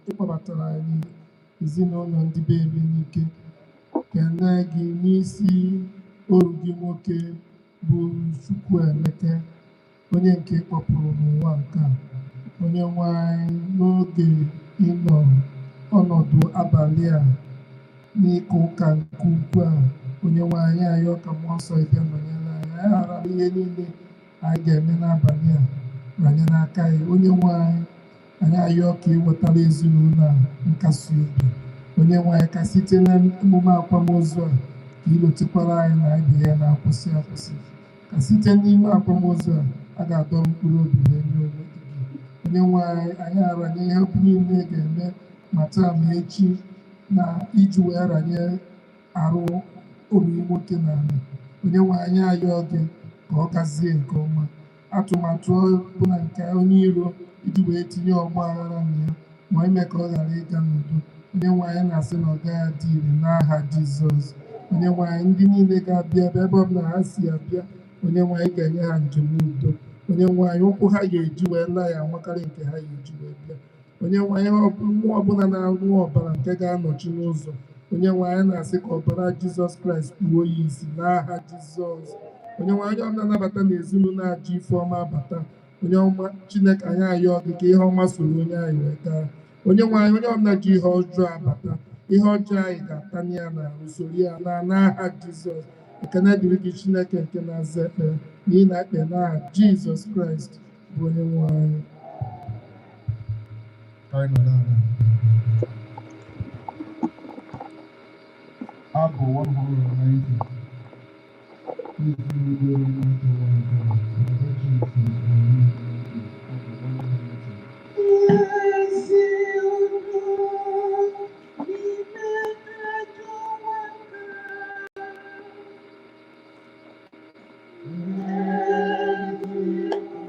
Ịkpọbatara anyị ezinụlọ ndị be Emenike, kene gị n'isi oru gị nwoke bụ Chukwuemeka, onye nke kpọpụrụ n'ụwa nke a. Onye nwe anyị, n'oge ịnọ ọnọdụ abalị a n'ịka ụka nke ukwuu a, onye nwe anyị ayọ ka mmụọ nsọ bịa nọnyere anyị, anyị ghara ihe niile Anyị ga-eme n'abalị a ranye n'aka ya. Onye nwe anyị, anyị ayọ ka ị wetara ezinụlọ a nkasi obi. Onye nwe anyị, ka site na emume akwamozu a ka ị lotekwara anyị na anyị bụ ihe na-akwụsị akwụsị, ka site n'ime akwamozu a a ga-adọrọ mkpụrụ obi wee nye onwe gị. Onye nwe anyị, anyị aranye ihe niile ga-eme ma taa ma echi na iji wee ranye arụ oriri nwoke na ala. Onye nwe anyị, ayọ gị ka ọ gazie nke ọma. Atụmatụ ọbụla nke onye iro iji wee tinye ọgba aghara na ya ma ime ka ọ ghara ịga n'udo, onye nwe anyị, na-asị na ọ gaghị adị ire n'aha Jizọs. Onye nwe anyị, ndị niile ga-abịa ebe ebe ọbụla ha si abịa, onye nwe anyị ga-enye ha njem udo. Onye nwe anyị, ụkwụ ha ga-eji wee laa ya amakarị nke ha ga-eji wee bịa. Onye nwe anyị, mmụọ ọbụla na-aṅụ ọbara nke ga-anọchi n'ụzọ, onye nwe anyị, na-asị ka ọbara Jizọs Kraịst kpuo ya isi n'aha Jizọs. Onye nwe anyị, ọbụla nabata na ezinụlọ ajọ ife ọma abata, onye ọma Chineke, anyị ayọ gị ka ihe ọma soro onye anyị wee gaa. Onye nwe anyị, onye ọbụla ji ihe ọjọọ abata, ihe ọjọọ anyị ga-atanye ya na usoro ya na n'aha Jizọs. Ekene dịrị gị, Chineke nke na-aza ekpere, n'ihi na ekpe n'aha Jizọs Kraịst bụ onye nwe anyị. Ka anyị nọdụ ala. Abụ 190. Ezi udo n'ajọ ụwa nke a, nata Jizọs 190. Abụ 190. Ezi udo n'ime ajọ ụwa nke a. Ezi udo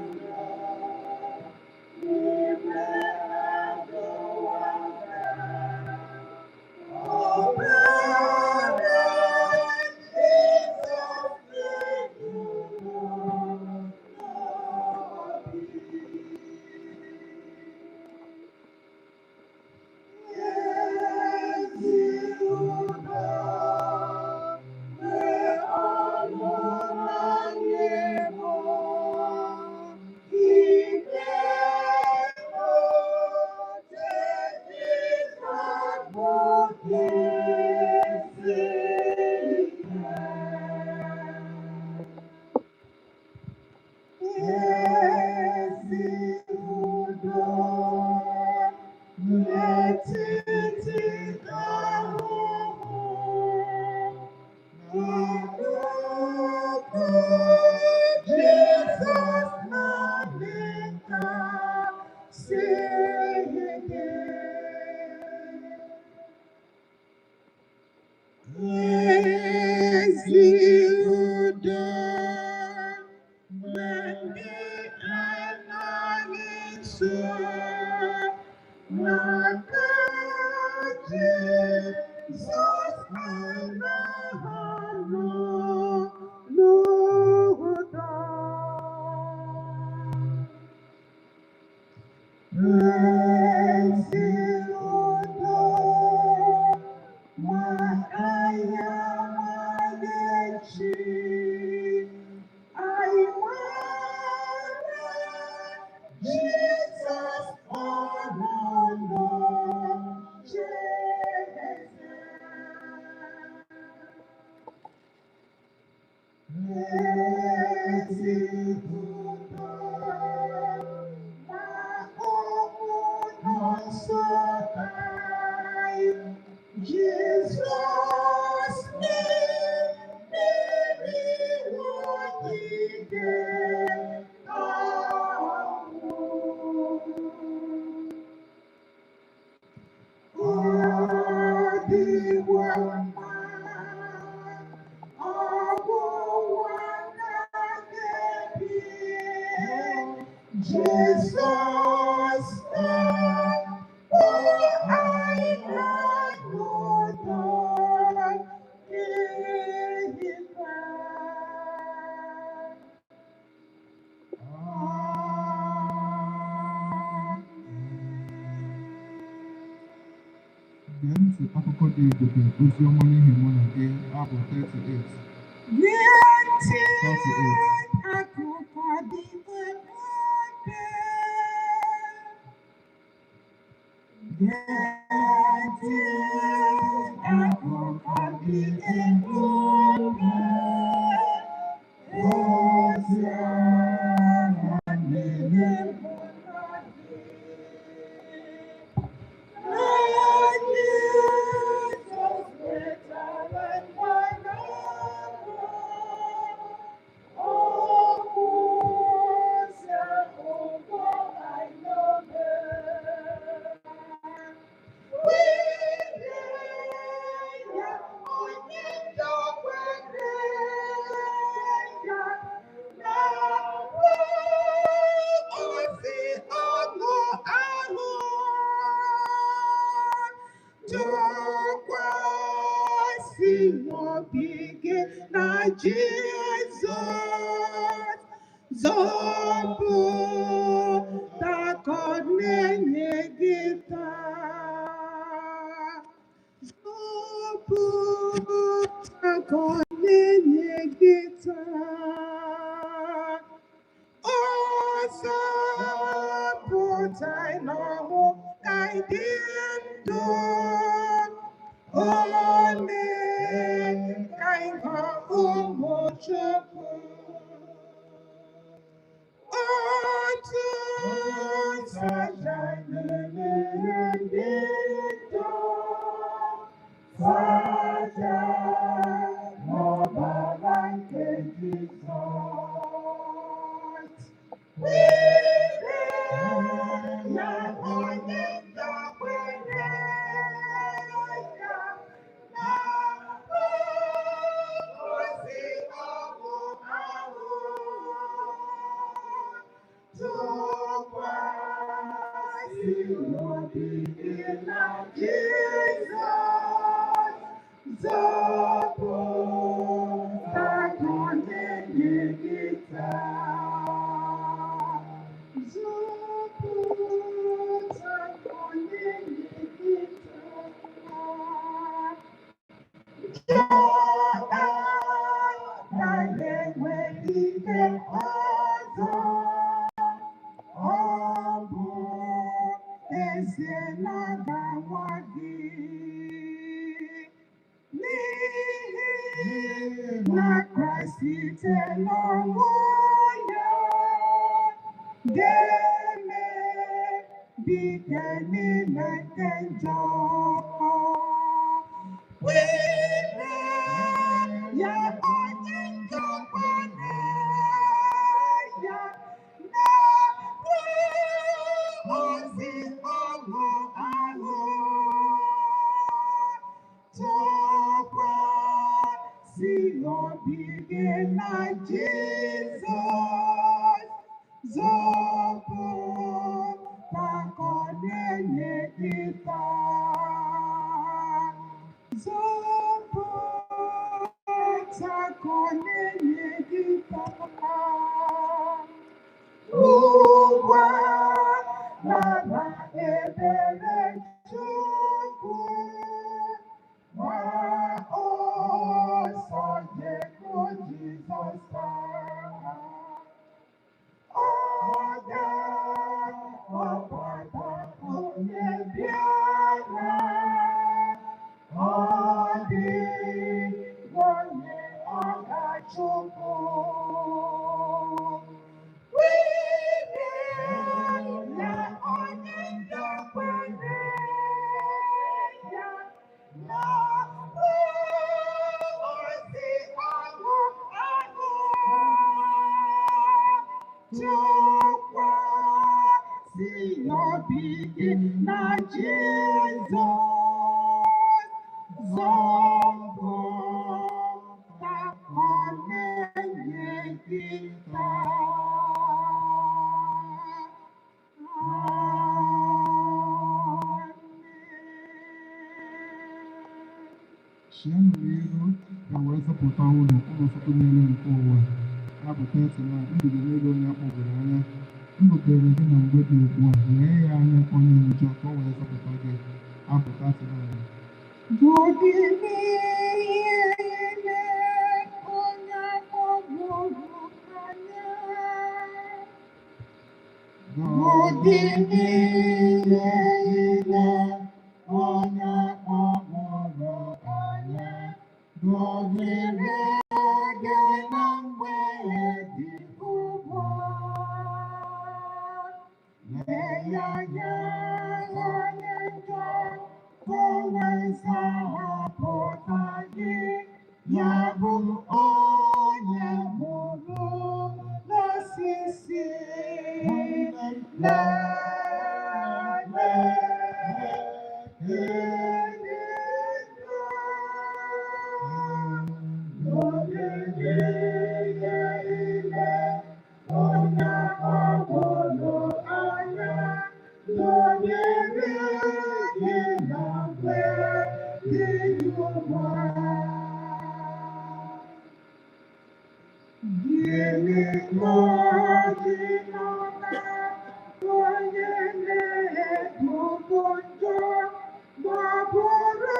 n'ime ajọ ụwa nke a. Ọbara Jizọs na-enye udo n'obi. Ezi udo nwee ọṅụ na nye m ime oche Jizọs bụ ezi ike. Ezi udo n'etiti ahụhụ n'akụkụ Jizọs naanị ka si ike. Ezi udo mgbe ndị anaghị nso n'aka Jizọs anaghị n'ụda. Ezi udo ma anyị amaghị echi, anyị nwere Jizọs ọ nọ n'ocheeze. Ezi udo ma ọnwụ nọ nso anyị, Jizọs na-emeriwo ike ahụ. Ọ dịwo mma, ọ bụ ụwa na-ebi. Jizọs na-akpọ anyị n'udo n'ehihie. Gee ntị akụkọ dị ebube, ozi ọma n'ihi mụ na gị. Abụ 38. Gee ntị 38. Akụkọ dị ebube. Gee ntị akụkọ dị ebube. Ozi obi gị na Jizọs zọpụta ka ọ na-enye gị taa. Zọpụta ka ọ na-enye gị taa. Ọ zọpụta n'ọnwụ ka ị dị ndụ. O mee ka ị ghọọ ụmụ Chukwu. Otu nzaja na-emere ndị ndụ. Saja n'ọbara nke Jizọs. Were ya onye ndọkwere ya na ozi ọgwụ ahụ. Tụkwasị obi gị na Jizọs, zọpụta ka ọ na-enye gị taa. Zọpụta ka ọ na-enye gị taa. Jọba na-enwe ike ọzọ. Ọ bụ ezie na ga-anwa gị n'ihi na Kraịst site n'ọnwụ ya ga-emebi ike niile nke njọ. Were ya onye njọkwere ya na ozi ọṅụ ahụ. Tụkwasị obi gị na Jizọs, zọpụta ka ọ na-enye gị taa. Zọpụta ka ọ na-enye gị taa. Ugbu a nara ebere Chukwu, ma ọsọ jekwu Jizọs taa. Ọ ga-akpọbata onye bịara, ọ dịghị onye ọ ga-achụpụ. Were ya onye ndọkwere ya na ozi ọṅụ ahụ. Tụkwasị obi gị na Jizọs, zọpụta ka ọ na-enye gị taa. Amen. Chienụ n'iru ka wee zọpụta unu ụlọ nsọtụ niile nke ụwa. Abụ 39, ndụ dị n'elu onye akpọgburu anya. Ndụ dịrị gị na mgbe dị ugbu a, lee ya anya onye njọ ka o wee zọpụta gị. Abụ 39. Godi niile onye akpọgburu anya. Godi niile onye akpọgburu anya. Gọziri gị na mgbe dị ugbu a. Lee ya anya onye njọ, ka o wee zọpụta gị. Ya bụ onye hụrụ n'osisi. Lee, lee, Onye na-ebubo njọ ma bụrụ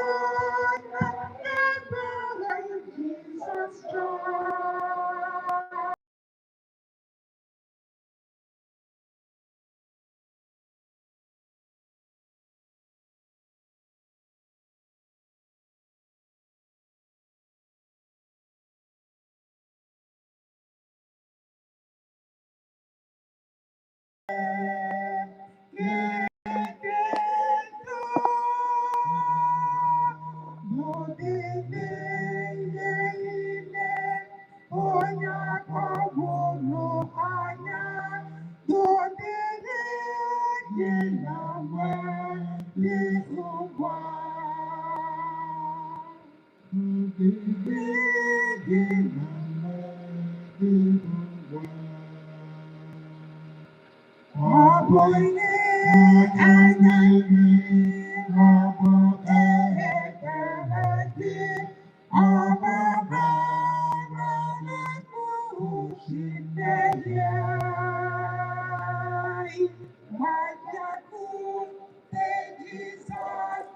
na ebere Jizọs chọọ. Onye akpọgburu anya dodere gị na nwere ụgwọ. Gị na nwere ụgwọ. Ọ bụ ihe anya ọ bụ ekele gị, ọ bụ na-ekpuchi mmehie anyị. Gbajakwute Jizọs,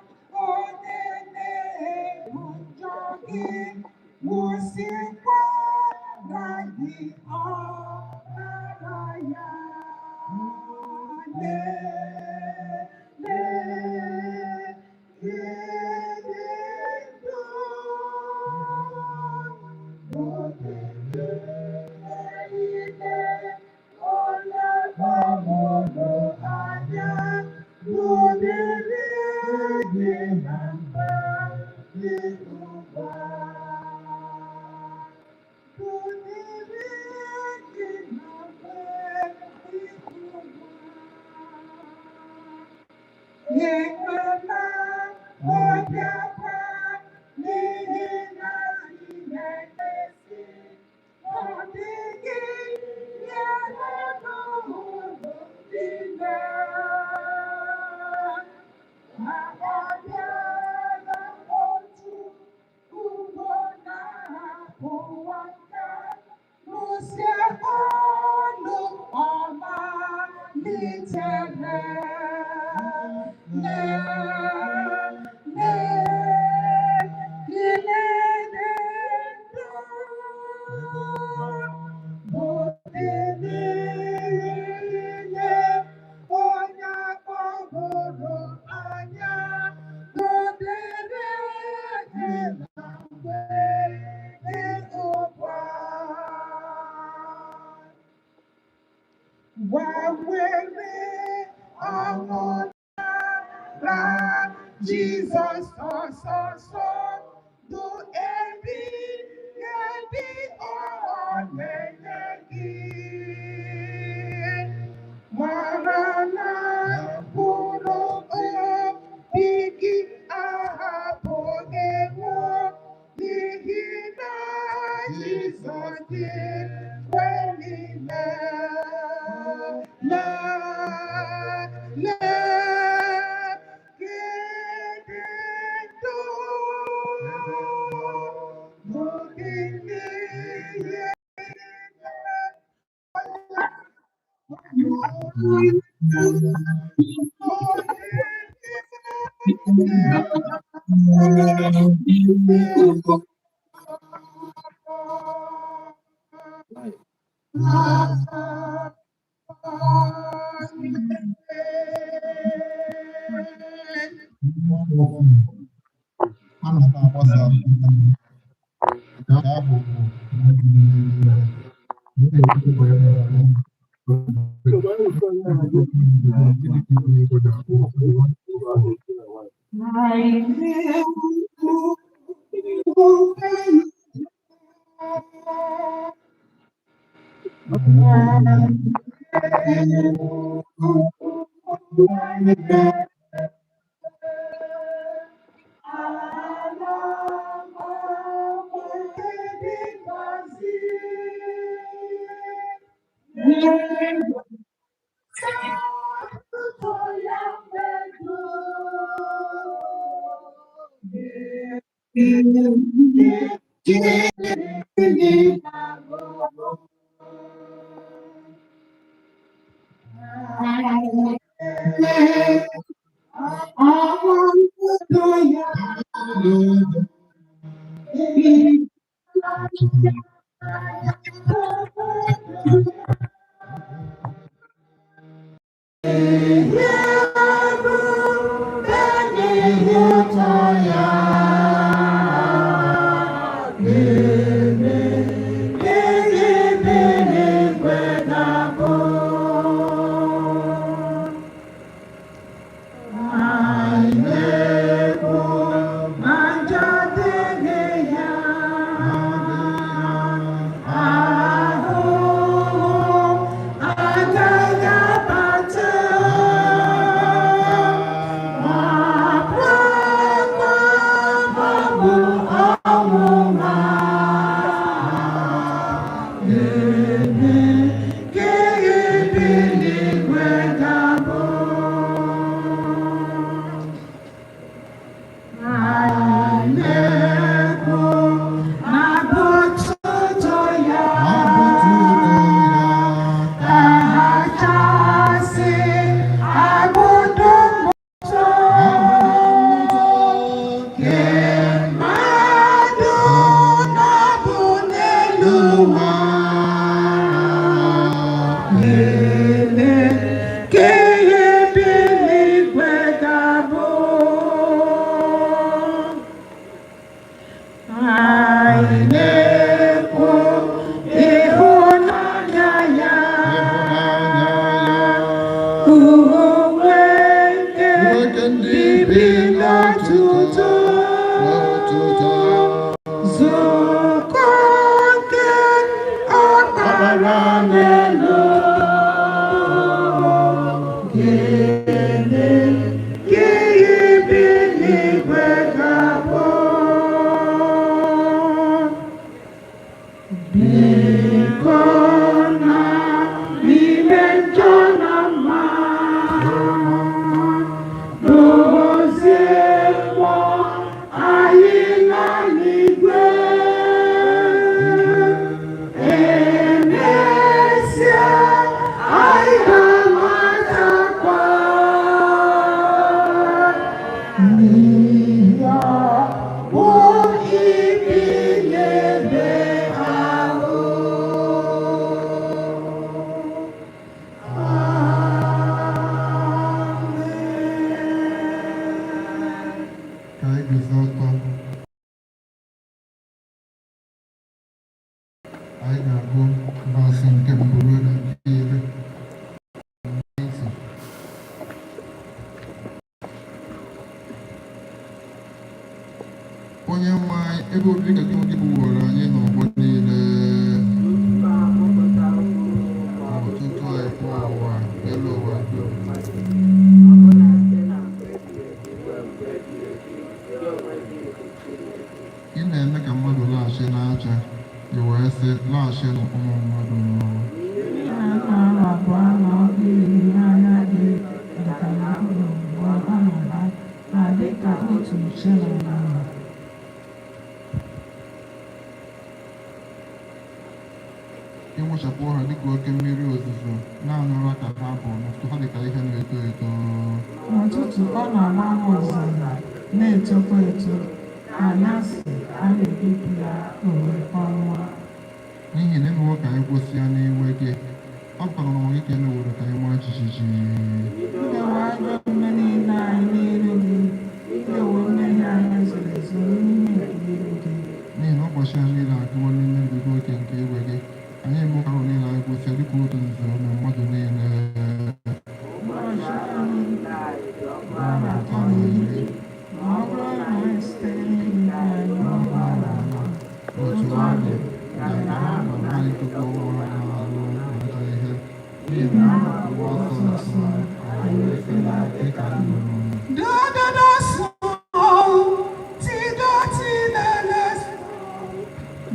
onye na-ebu njọ gị, wụsịkwara gị ọbara ya. Lee, lee, gịnị ndụ niile onye gbamụrụ anya n'ụdịrị gị na mba dị ugbu a. N'ụdịrị gị na mba dị ugbu a. Ekwela obi akwa n'ihi na Chineke si, ọ dịghị ihe n'ụlọ niile. Ma ọ bịara otu ugbo na ụwa nka, lụsie ọlụ ọma litere. Lee, lee, ilele ndụ bụ niile onye akpọgburu anya n'ụdịrị gị na mgbe dị ugbu a. Gbanwere ọṅụ na Jizọs ọsọsọ ndụ ebi ebi ọ na-enye gị. Mara na mkpụrụ obi gị ahapụghị nwụọ n'ihi na Jizọs dị mgbe niile. Lee, lee, gịnị ndụ bụ gịnị ihe A na-agbasa nke ahụ bụ Ọmụmụ ya ihe ụtọ ya ga-eme ezi bi n'igwe ga-abụ. Anyị na-ekwu na njọ adịghị ya, ahụhụ agaghị abata, ma bụrụkwa ma bụ ọnwụnwa ga-eme ka ihe bi n'igwe ga-abụ. Anyị na-ekwu na abụ otuto ya kachasị abụ dum ụtọ nke mmadụ na-abụ n'elu ụwa. Lelee ka ihe bi n'igwe ga-abụ. Anyị na-ekwu ịhụnanya ya, uwe nke ndị bi n'ọtụtụ, nzukọ nke ọkpara n'elu, gịnị ka ihe bi n'igwe ga-abụ? Biko na n'ime njọ na mma, dozie mmụọ anyị na n'igwe. Emesịa anyị ga-amatakwa n'ihi ọ bụ ibi n'ebe ahụ. Amen. Ka anyị guzo ọtọ. Anyị ga-agụ vaasị nke mbụ ruo na nke 10. Ntị. Onye nwe anyị, ebe obibi ka gị onwe gị bụworo anyị n'ọgbọ niile. Ọtụtụ ekwe ụwa, elu ụwa dum. Ị na-eme ka mmadụ laghachi n'aja, i wee sị, laghachinụ ụmụ mmadụ. Aka 220 n'anya gị dịka na ahụrụ mgbe ọ na-aga, na dịka otu nche n'ala. Ịnwụchapụ ha dịka oke mmiri ozuzo, naanị ụra ka ha bụ, n'ụtụtụ ha dịka ihe na-eto eto. N'ụtụtụ ọ na-agbawa ọzara, na-etokwa eto, anyasị a na-ebipụ ya o wee kpọnwụọ. N'ihi na emewo ka anyị gwụsịa n'iwe gị, ọ bụkwa n'ọnụma gị ka e meworo ka anyị maa jijiji. I dewo ajọ omume niile anyị n'iru gị, i dewo mmehie anyị zoro ezo n'ime nke iru gị. N'ihi na ụbọchị anyị niile agụwo n'ime mbibi oke nke iwe gị, anyị emewo ka arọ niile anyị gwụsịa dịka otu nzọụkwụ mmadụ niile. Ụbọchị anyị 320, ma ọ bụrụ na anyị site n'ime anyị ọgụ ala ala. Otu ọ dị, nganga ha nọ naanị tụkpọọ ha n'alụ ajọ ihe, n'ihi na ha gbapụwo ọsọ ọsọ, anyị wee felaa dịka nnụnụ. Do do do so, ti do ti la la so,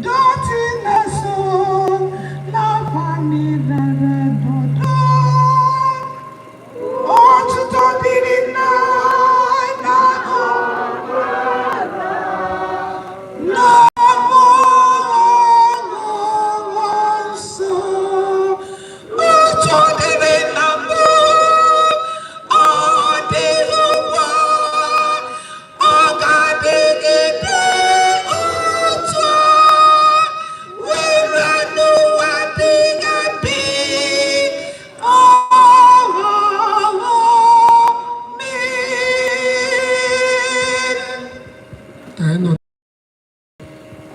do ti la so, la fa mi la re do do. Otuto dịrị nna na na Mmụọ Nsọ. Otuto dịrị nna mbụ, ọ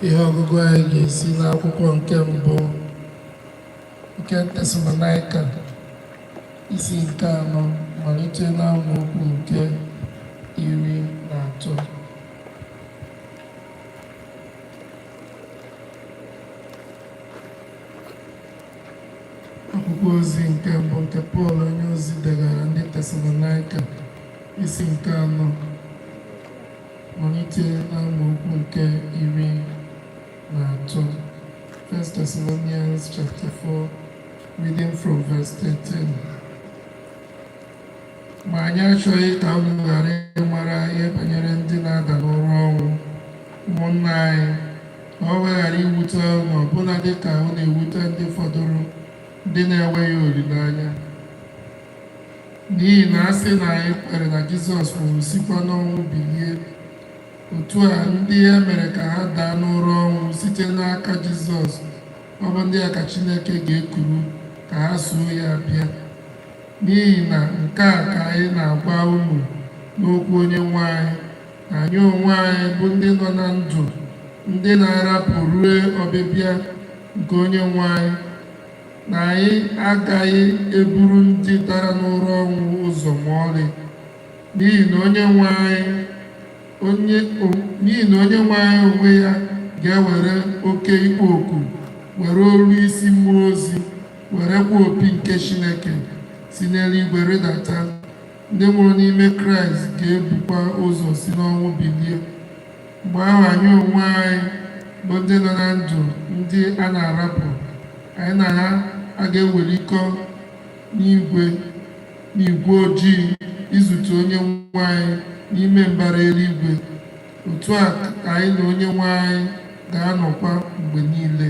Ihe ọgụgụ anyị ga-esi n'akwụkwọ nke mbụ nke Tesalonaịka, isi nke anọ, malite n'amaokwu nke 13. Akwụkwọ ozi nke mbụ nke Pọl onyeozi degara ndị Tesalonaịka, isi nke anọ, malite n'amaokwu nke 13. 1 Thessalonians chapter 4, reading from verse 13. Ma anyị achọghị ka unu ghara ịmara ihe banyere ndị na-ada n'ụra ọnwụ, ụmụnna anyị, ka ọ wee ghara iwute unu ọbụna dị ka ọ na-ewute ndị fọdụrụ, ndị na-enweghị olileanya. N'ihi na a sị na anyị kwere na Jizọs nwụrụ sikwa n'ọnwụ bilie, otu a ndị e mere ka ha daa n'ụra ọnwụ site n'aka Jizọs, ọ bụ ndị a ka Chineke ga-ekuru ka ha soo ya bịa. N'ihi na nke a ka anyị na-agwa unu n'okwu Onyenwe anyị, na anyị onwe anyị bụ ndị nọ na ndụ, ndị na-arapụ rue ọbịbịa nke Onyenwe anyị, na anyị agaghị eburu ndị dara n'ụra ọnwụ ụzọ ma ọlị. N'ihi na Onyenwe anyị onwe ya ga-ewere oke ịkpọ oku, were olu isi mmụọ ozi, werekwa opi nke Chineke si n'eluigwe rịdata. Ndị nwụrụ n'ime Kraịst ga-ebukwa ụzọ si n'ọnwụ bilie. Mgbe ahụ anyị onwe anyị bụ ndị nọ na ndụ, ndị a na-arapụ, anyị na ha a ga-ewelikọ n'igwe ojii izute Onyenwe anyị n'ime mbara eluigwe. Otu a ka anyị na Onyenwe anyị ga-anọkwa mgbe niile.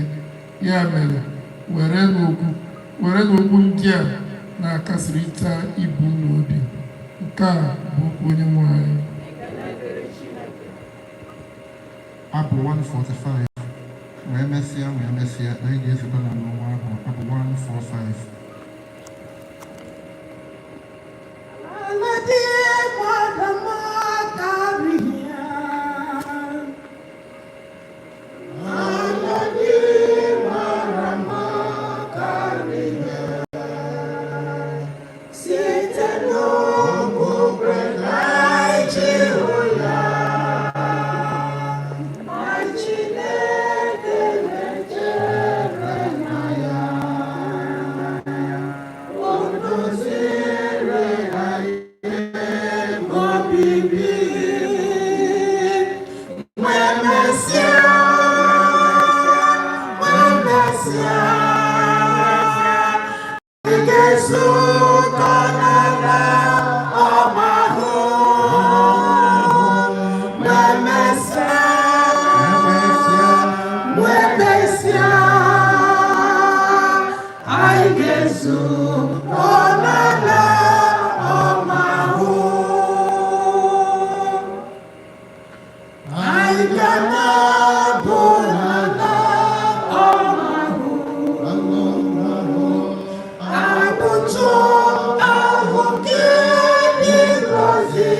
Ya mere, were n'okwu ndị a na-akasịrịta ibe unu obi. Nke a bụ okwu Onyenwe anyị. Abụ 145, wee mesịa, wee mesịa, anyị ga-ezukọ na n'ọnwa ahụ. Abụ 145. Ala dị mara mma karịa. Ala dị mara mma karịa. Site n'okwukwe na iji hụ ya. Ma Chineke na-echere na ya. O doziri anyị obibi. Wee mesịa, wee mesịa, ị ga-ezukọ n'ala ọma ahụ. Wee mesịa, wee mesịa, anyị ga-ezukọ n'ala ọma ahụ. Anyị ga na-abụ n'ala ọma ahụ. Abụtụ ahụ nke dị ngọzi.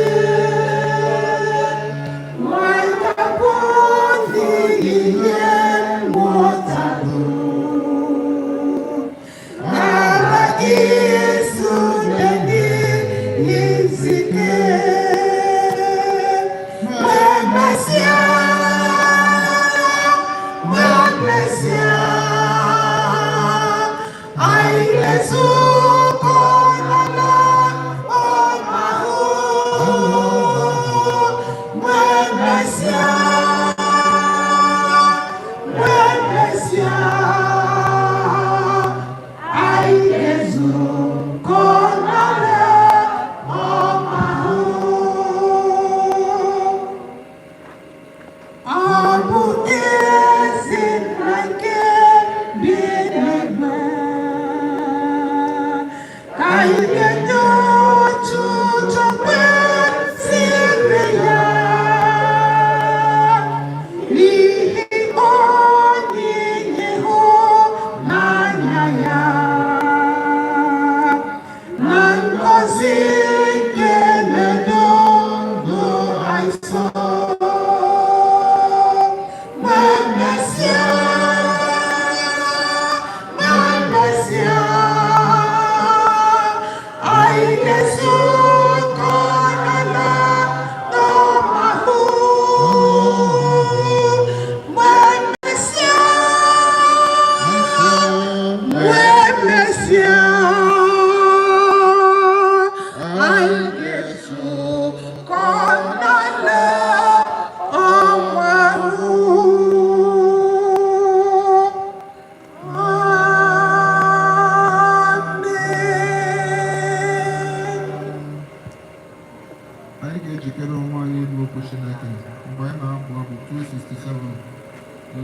Anyị ga-abụ n'ihe mmụta. Ala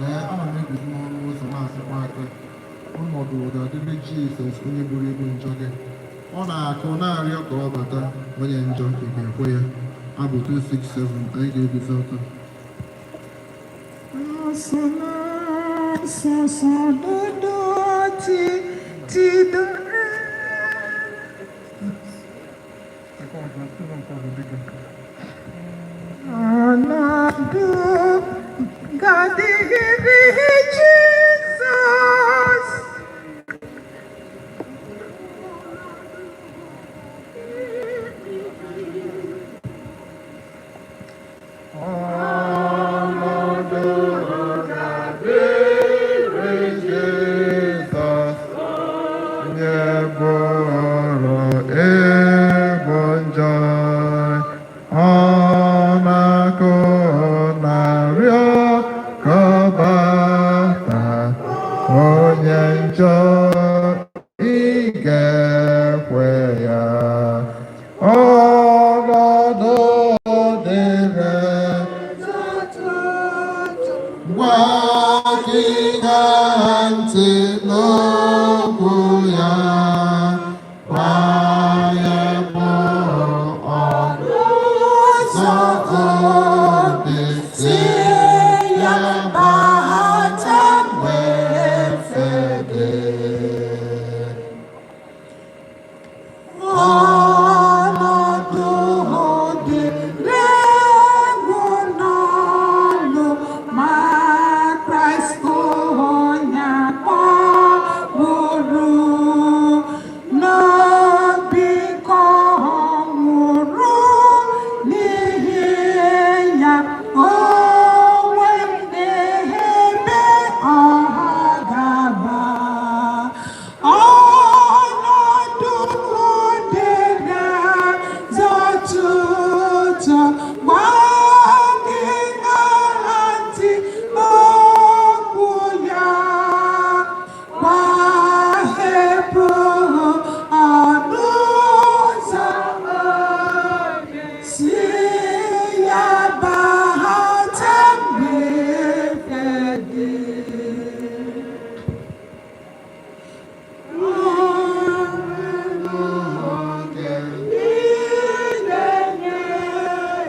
Lee, ana m eguzo n'ọnụ ụzọ na-asịkwa aka. Ọnọdụ ga-adịrị Jizọs onye buru ibu njọ gị. Ọ na-akụ na-arịọ ka ọ bata. Onye njọ, ị ga-ekwe ya? Abụ 267. Anyị ga-eguzo ọtọ. So so do do ti ti do re. Ọnọdụ ga-adịgide Jizọs. Ọnọdụ ga-adịrị Jizọs onye bụrụ ibu njọ. Ọ na-akụ na-arịọ ka ọ bata. Onye njọ, ị ga-ekwe ya? Ọnọdụ dịrị gwa gị gaa ntị n'okwu ya. Gwa ya bụ ọnụ ụzọ obi, si ya bata mgbe efe dị. Ọnọdụ dịrị egwu n'ọnụ ma Kraịst onye akpọgburu n'obi ka ọ nwụrụ n'ihi ya, o nwee ebe ọ ga-aba. Ọnọdụ dịrị zọtụtụ gwa gị ṅaa ntị okwu ya, gbahepụ ọnụ ụzọ, si ya bata mgbe efe dị. Na-enye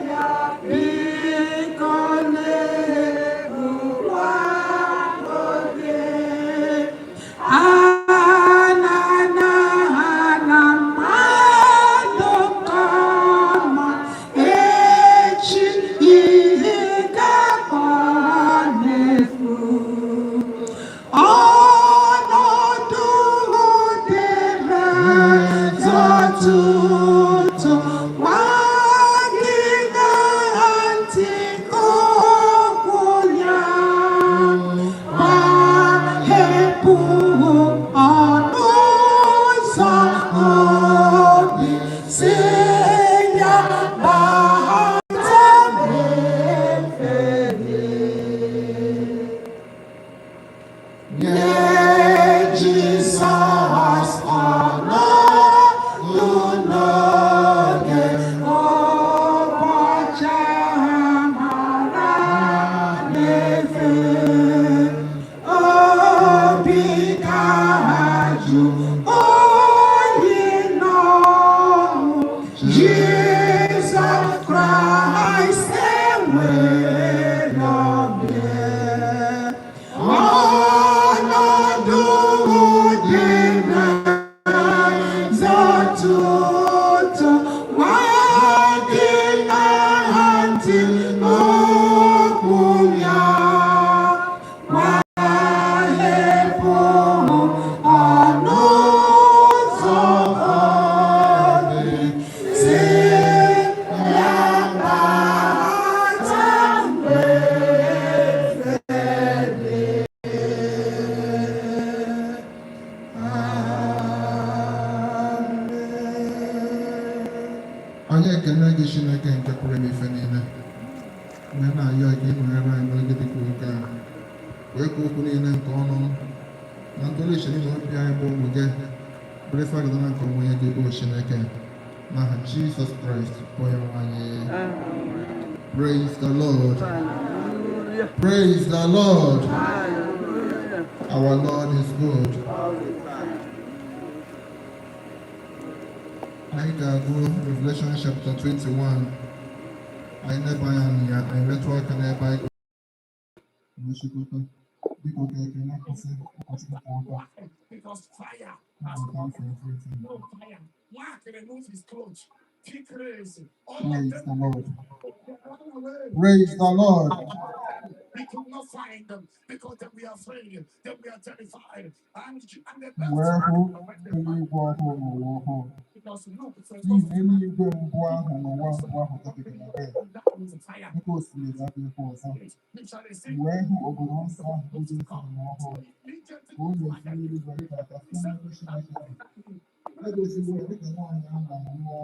ya biko na-egbukwa oge ana mmadụ kama echi ihe ga-akpọ n'efu. Ọnọdụ dịrị zọtụtụ gwa gị ṅaa ntị okwu ya, gbahepụ ọnụ ụzọ obi, si ya bata mgbe efe dị. Nye Jizọs ọnọdụ n'oge ụbọchị amara na-efe, obi ga-ajụ oyi n'ọṅụ. Jizọs Kraịst enwere ọbịa. Ọnọdụ dị na zọtụtụ gwa gị ṅaa ntị okwu ya, gbahepụ ọnụ ụzọ obi, si ya bata mgbe efe dị. Amen. Anyị ekene gị, Chineke nke pụrụ ime ife niile, wee na-ayọ gị ịnọnyere anyị n'oge dịka oge a, wee ka okwu niile nke ọnụ m na ntụle uche niile obi anyị bụ ụmụ gị bụrụ ife agụdara nke onwe gị, o Chineke, n'aha Jizọs Kraịst bụ onye nwe anyị. Praise the Lord. Praise the Lord. Our Lord is good. Anyị ga-agụ Revelation chapter 21. Anyị leba anya na ya, anyị metụ aka n'ebe anyị ga-echịkọta. Biko, ka ekele kwụsị ụkọchukwu kwụ ọtọ. Because fire has Thank God for everything. no fire. Mark removed his clothes. He all of Praise them the Lord. they ran away. Praise the Lord. He could not find them because they were afraid, they were terrified, and they left. Wee hụ eluigwe ọhụụ na ụwa ọhụụ. Because Luke says, N'ihi na eluigwe mbụ ahụ na ụwa mbụ ahụ gabigara, that was fire. oke osimiri adịghịkwa ọzọ. You shall receive M wee hụ obodo nsọ ahụ bụ Jerusalem ọhụụ ka ọ na-esi n'eluigwe rịdata site n'ebe Chineke dị. E doziwo ya dịka nwaanyị a na-alụ.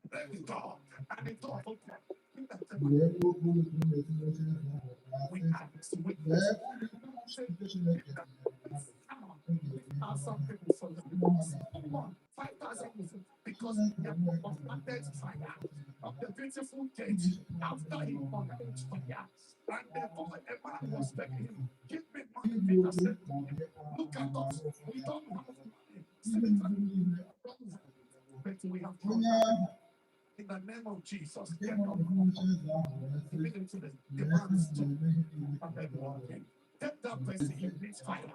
The door, and the door opened. M wee nụ oke olu ka ọ na-esi n'oche eze ahụ pụta, We sị, are his witness. "Lee, ụlọ ikwu nke Chineke dịnyere mmadụ. Ọ ga-ebi n'ime Are ha. some people for the Ụmụ ha ga-abụ ya. 5,000 because Chineke they onwe ya commanded ga-anọnyere ha." fire of the beautiful gate after he commanded fire. And the boy, a man was begging him, "Give me money." Igbu Peter oke said, maọbụ ịkpọ "Look aha at maọbụ us. arụ ụfọdụ We don't have akpọrọ money. ihe Silver, mgbu niile bronze, but we have onye God." ahụ In the name of Jesus, nke get nọ up. n'okpuru oche eze ahụ wee sị, Immediately, the "Lee, man ana m stood eme ihe niile ka ọ and dị ọhụrụ." walking. Take that Wee person, sị, he needs fire.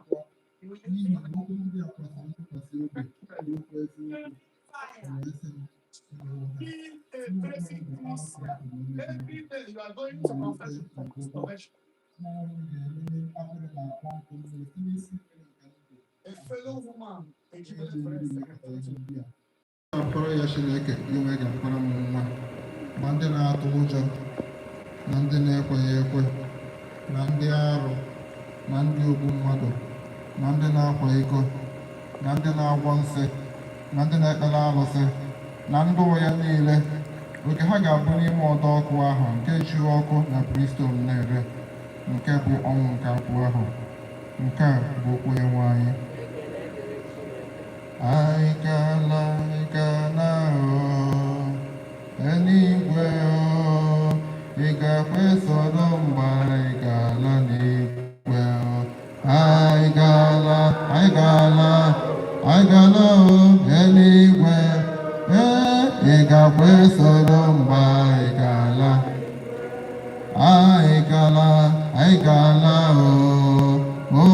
He will "N'ihi need na okwu ndị a kwesịrị ntụkwasị obi, bụrụkwa eziokwu." O wee sị m, "Emewo ha. Be a Mụ onwe m praising bụ Alfa Christian. ahụ na Omega ahụ, Every day you are going to mmalite confess na ọgwụgwụ. salvation. Mụ onwe m ga-enye akpịrị na-akpọ nkụ mmiri site n'isi mmiri nke ndụ A fellow woman, a onye Jubilee ji friend, mmiri mekọta ihe ndị a." Akpọrọ ya Chineke inwe ga-akpọrọ m nwa, ma ndị na-atụ ụjọ na ndị na-ekweghị ekwe na ndị arụ na ndị ogbu mmadụ na ndị na-akwa iko na ndị na-agwọ nsị na ndị na-ekpere arụsị na ndị ụgha niile, oke ha ga-abụ n'ime ọdọ ọkụ ahụ nke juru ọkụ na brimstone na-ere, nke bụ ọnwụ nke abụọ ahụ. Nke a bụ okwu Onyenwe anyị. Anyị gala, anyị gala o, eluigwe o, ị ga-ekwe soro mgbe anyị ga-ala n'igwe o. Anyị gala, anyị gala, anyị gala o, eluigwe, ee, ị ga-ekwe soro mgbe anyị ga-ala. Anyị gala, anyị gala o, o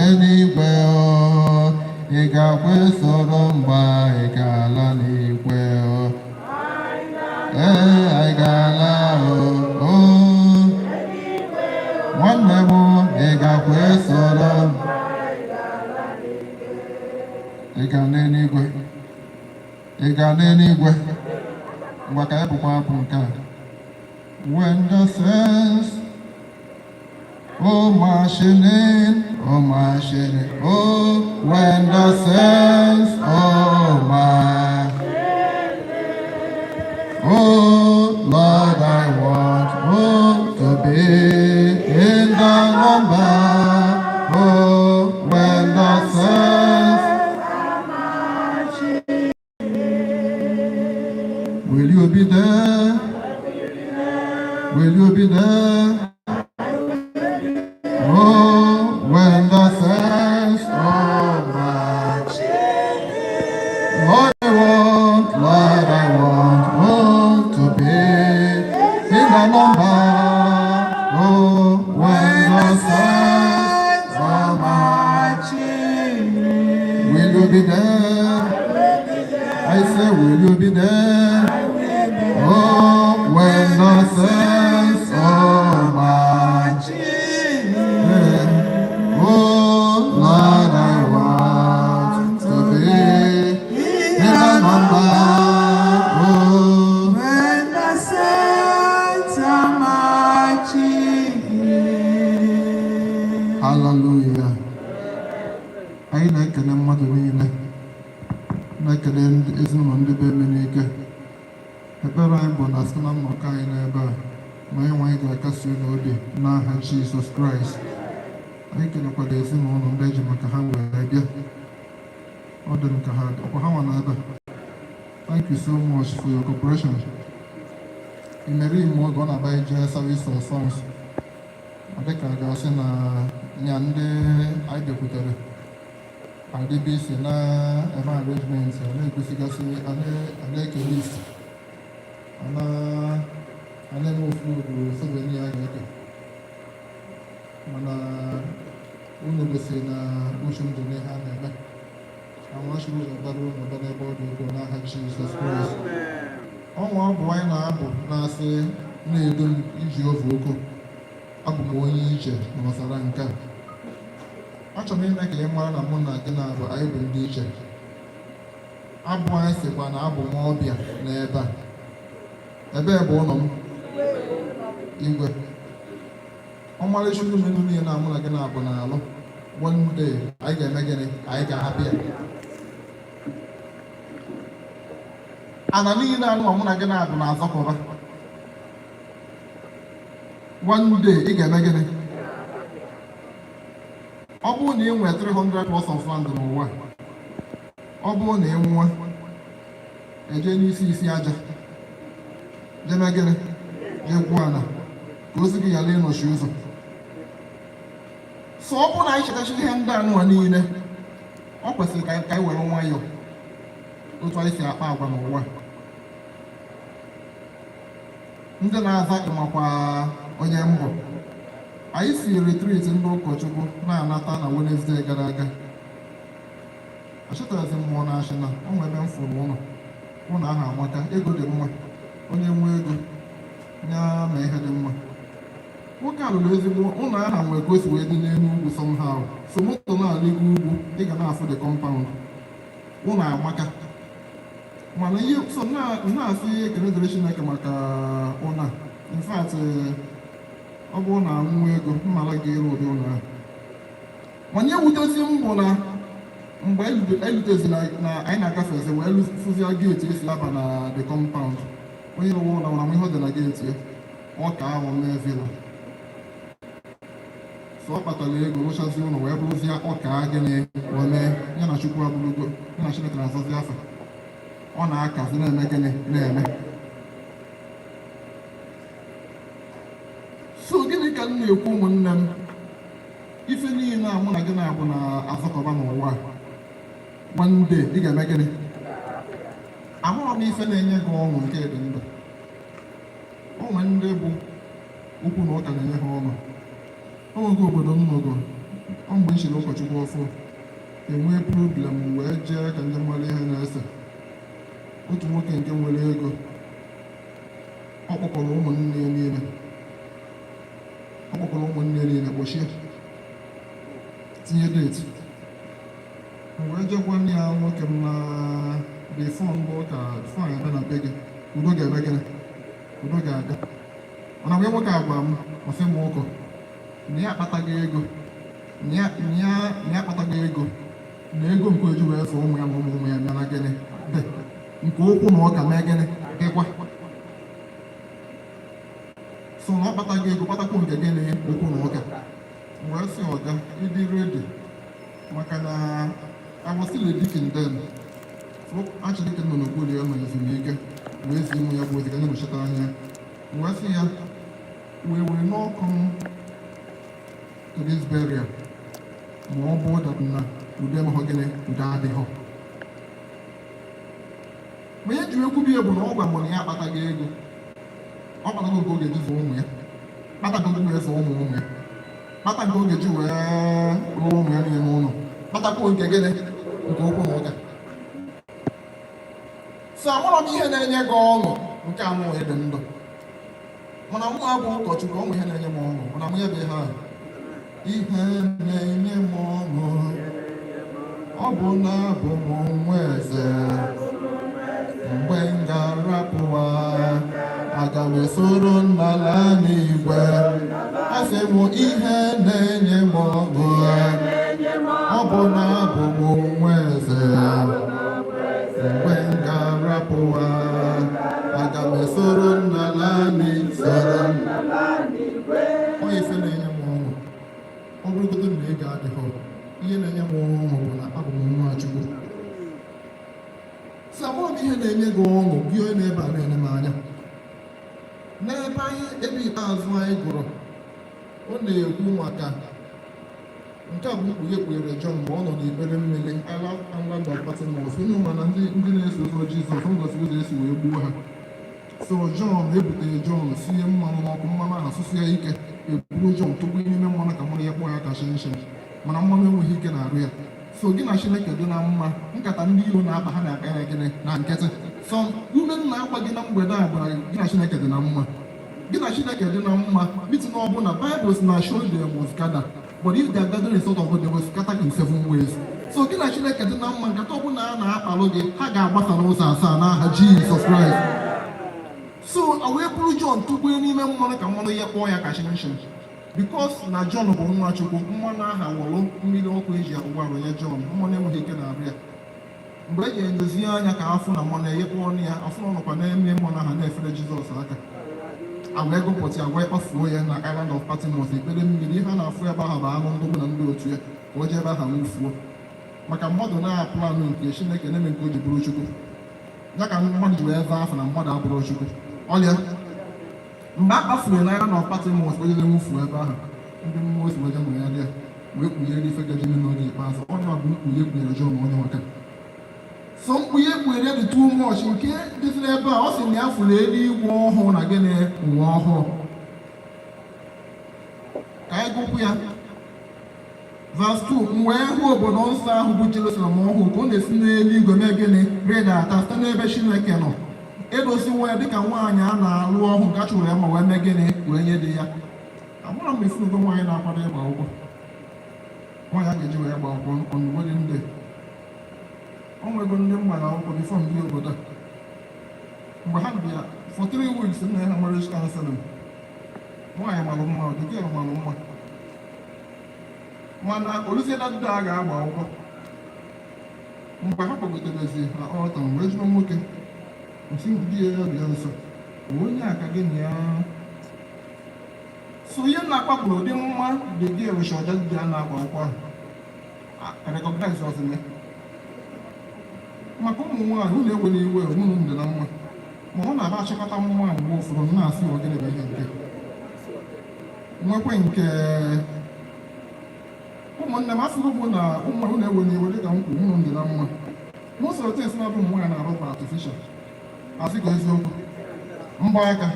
eluigwe o, ị ga-ekwe soro mgbe anyị ga-ala n'igwe o. Ee, anyị ga-ala o, o nwanne m, ị ga-ekwe soro m. Ị ga n'eluigwe, ị ga n'eluigwe. Ngwa, ka anyị bụkwa abụ nke a. When the saints, oh, marching in, oh, marching in, oh, when the saints, oh, my, oh, Lord, I want, oh, to be in the number, oh, when the saints, will you be there? Will you be there? Oh, when the saints, oh, march. Lord, I want, Lord, I want, oh, to be in the number. Oh, when the saints are marching. Will you be there? I say, will you be there? Oh, when the saints are marching. Oh, Lord, I want to be in the number. Oh, When the saints are marching in. Hallelujah. Anyị na-ekele mmadụ niile, na-ekele ndị ezinụlọ ndị be Emenike. Ekpere anyị bụ na site na nnọkọ anyị n'ebe a, na onye anyị ga-akasi unu obi n'aha Jizọs Kraịst. Anyị kelekwara ezinụlọ ndị eji maka ha wee bịa. Ọ dị m ka ha ọkwa ha nwa n'ebe a. Thank you so much for your cooperation. Imeri ime oge ọ na-aba ije service of songs. Ọ dịka a ga-asị na ya ndị anyị bịakwutere adịbe isi na-eme arrangement, a na-egosigasị, a na-eke list, a na-eme ofu souvenir a ga-eke, mana unu gosiri na uche m dị n'ihe a na-eme. Amachiri ụzọ bara unu bara ebe ọ dị ukwuu n'aha Jizọs Kraịst. Ọnwa abụ anyị na-abụ na-asị na-edu m iji ovu oko, abụ m onye ije n'ọzara nke a. Achọrọ m ime ka ị mara na mụ na gị na-abụ, anyị bụ ndị ije. Abụ anyị sịkwa na abụ m ọbịa n'ebe a. Ebee bụ ụlọ m? Igwe ọmarịcha unu elu niile na mụ na gị na-abụ na-alụ, one day anyị ga-eme gịnị? Anyị ga-ahapụ ya. Ana niile anụ mụ na gị na-abụ na-azọkọba, one day ị ga-eme gịnị? Ọ bụrụ na ị nwee 300 plots of land n'ụwa, ọ bụrụ na ị nwụọ, eje n'isi isi aja jeme gịnị? Jee gwuo ana ka ozi gị ghara ịnọchi ụzọ. So ọ bụrụ na anyị chetachi ihe ndị anụwa niile, ọ kwesịrị ka anyị were nwayọọ otu anyị si akpa agwa n'ụwa. Ndị na-aza ịmakwa onye mbụ, anyị si retreat ndị ụkọchukwu na-anata na Wednesday gara aga, achọtazi mmụọ na achị na ọ nwere ebe m fụrụ ụlọ. Ụlọ ahụ amaka, ego dị mma, onye nwee ego ya ma ihe dị mma. Nwoke a lụrụ ezigbo ụlọ ahụ, nwere ka o si wee dị n'elu ugwu somehow, so moto na-alịgo ugwu, ị ga na-afụ the compound. Ụlọ amaka, mana ihe so na-asị ekele dịrị Chineke maka ụlọ a. In fact, ọ bụrụ na nwa ego mmara ga-eru ụdị ụlọ ahụ. Mana ihe wutezi m bụ na mgbe elutezi na anyị na-agafezi wee fụzie gate esi aba na the compound, onye rụwa ụlọ nwere ihe ọ dị na gate ya, ọ ka ahụ mee villa. So ọ kpatara ego rụchazi ụlọ wee bụrụzie ọka gịnị ome ya na Chukwu abụrụgo ya na Chineke na-azọzi afa, ọ na-akazi na-eme gịnị na-eme. So gịnị ka m na-ekwu, ụmụnne m? Ife niile a mụ na gị na-abụ na-azọkọba n'ụwa, one day ị ga-eme gịnị? Ahụrụ m ife na-enye gị ọṅụ nke dị ndụ. O nwere ndị bụ okwu na ụka na-enye ha ọṅụ. O nwego obodo m nọgo, ọ mgbe m chiri ụkọchukwu ọfụ, enwee problem, wee jee ka ndị mmadụ ihe na-ese. Otu nwoke nke nwere ego, ọ kpọkọrọ ụmụnne ya niile, ọ kpọkọrọ ụmụnne ya niile, kpọchie, tinye date. M wee jekwa nne ya, nwoke m, na before mbụ ka before anyị abịa na be gị, udo ga-eme gịnị? Udo ga-aga. Mana mgbe nwoke agwa m, ọ sị m ụkọ na ya akpataghị ego, na ya akpataghị ego, na ego nke oji wee zụọ ụmụ ya na ụmụ ụmụ ya bịa na gịnị dị nke okwu na ụka mee gịnị dịkwa. So na ọ kpataghị ego, kpatakwu nke gịnị okwu na ụka. Wee sị ọga ịdị ready, maka na I was still a deacon then. So Archdeacon nọ n'okpuru ya nọ ezumike, wee zi ụmụ ya bụ ozi ka ndị nọchite anya. Wee sị ya, we will not come to this burial ma ọ bụ that na udo emeghọ gịnị, udo adịghọ. Ma ihe ji ekwu ya bụ na ọ gwa m na ya akpataghị ego, ọ kpatago nke ọ ga-eji zụọ ụmụ ya, kpatago nke wee zụọ ụmụ ụmụ ya, kpata nke ọ ga-eji wee rụọ ụmụ ya niile n'ụlọ, kpatakwa nke gịnị nke okwu na ụka. So amụrụ m ihe na-enye gị ọṅụ nke anụ ịdị ndụ, mana mụ abụ ụkọchukwu, ọnwụ ihe na-enye m ọṅụ, mana mụ ya bụ ihe ahụ ihe na-enye m ọṅụ, ọ bụ na abụ m nwa eze. Mgbe m ga-arapụwa, aga m esoro nna laa n'igwe. Asị m ihe na-enye m ọṅụ, ọ bụ na abụ m nwa eze. Mgbe m ga-arapụwa, aga m esoro nna laa n'isoro. Ọ ife na-enye m ọṅụ, ọ bụrụgodo na ego adịghị, ihe na-enye m ọṅụ bụ na abụ m nwa Chukwu. So amụrụ m ihe na-enye gị ọṅụ, gị onye na-ebe a na-ene m anya. N'ebe anyị ebe ikpeazụ anyị gụrụ Ọ na-ekwu maka nke a bụ mkpughe kpughere Jọn mgbe ọ nọ n'ikpere mmiri Island of Patmos. Unu ma na ndị na-eso ụzọ Jizọs ngosi ụzọ esi wee gbuo ha. So Jọn, ebutere Jọn, sinye mmanụ n'ọkụ, mmanụ ahụ asụsụ ya ike, eburu Jọn tụgbu n'ime mmanụ ka mmanụ ya kpọọ ya ka shinshin, mana mmanụ enweghị ike na-arụ ya. So gị na Chineke dị na mma, nkata ndị iro na-akpa, ha na-akpa ya gịnị na nkịtị. So ume m na-agba gị na mgbede a gwara gị na Chineke dị na mma, gị na Chineke dị na mma. Meeting ọbụla, Bible sị na surely they must gather, but if they are gathering in sort of God, they will scatter in seven ways. So gị na Chineke dị na mma, nkata ọbụla a na-akpalụ gị, ha ga-agbasa n'ụzọ asaa n'aha Jizọs Kraịst. So a wee bụrụ Jọn tụgbue n'ime mmanụ ka mmanụ ya kpọọ ya ka shinshin, because na Jọn bụ nwa Chukwu. Mmanụ aha wọlụ mmiri ọkụ eji akpụgba arụ ya Jọn, mmanụ enweghị ike na-arụ ya. Mgbe e ji enyozie anya ka afụ na mmanụ eghekpọ ọnụ ya, afụ na ọ nọkwa na-eme mmanụ aha na-efere Jizọs aka, a wee gụpụta ya, wee kpafuo ya na Island of Patmos, ekpere mmiri. Ihe a na-afụ ebe ahụ bụ anụ ndụgbụ na ndị otu ya, ka o jee ebe ahụ nwụfuo. Maka mmadụ na-aplanụ nke Chineke na-eme nke o ji bụrụ Chukwu ya, ka mmadụ ji wee zaa afọ na mmadụ abụrụ Chukwu ọlịa. Mgbe a kpafuru na Island of Patmos, o jere nwụfuo ebe ahụ, ndị mmụọ ozi wee jee nọgharị ya, wee kpughere ife gaji ime n'oge ikpeazụ. Onye ọ bụ mkpughe kpughere Jọn onye nwaka. So mkpughe kpughere dị too much nke dịzị n'ebe a. Ọ sị na ya fụrụ eluigwe ọhụụ na gịnị, ụwa ọhụụ. Ka anyị gụkwụ ya, verse 2: "M wee hụ obodo nsọ ahụ bụ Jerusalem ọhụụ ka ọ na-esi n'eluigwe mee gịnị, rịdata site n'ebe Chineke nọ. Edoziwo ya dịka nwaanyị a na-alụ ọhụụ nke a chụrụ ya ma wee mee gịnị, wee nye di ya." Amara m efunugo nwaanyị na-akwado ịgba akwụkwọ, nwaanyị a ga-eji wee gba akwụkwọ on wedding day. O nwego ndị m gbara akwụkwọ before m bịa obodo a. Mgbe ha bịa for 3 weeks nna ya ha marriage counseling, nwaanyị malụ mma, the girl malụ mma, mana oluzie na ndị a ga-agba akwụkwọ, mgbe ha kpọgoterezi na altar, wee jụọ nwoke nsi di ya, ya bịa nso, onye a ka gị na ya so ihe na-akpa bụ ụdị mma the girl shọja di ya na-agba akwụkwọ ahụ recognize ọzọ. Maka ụmụ nwaanyị, unu ewere iwe, unu dị na mma, ma ọ na-aba achịkọta nwa mgbe ụfọdụ m na-asị, ọ gịnị bụ ihe nke nwekwe nke ụmụnne m afụgo bụ na ụmụ unu ewere iwe dịka m kwuru, unu dị na mma. Most of the things na-abụ ụmụ nwaanyị na-arụ bụ artificial. Asị ka eziokwu, mbọ aka,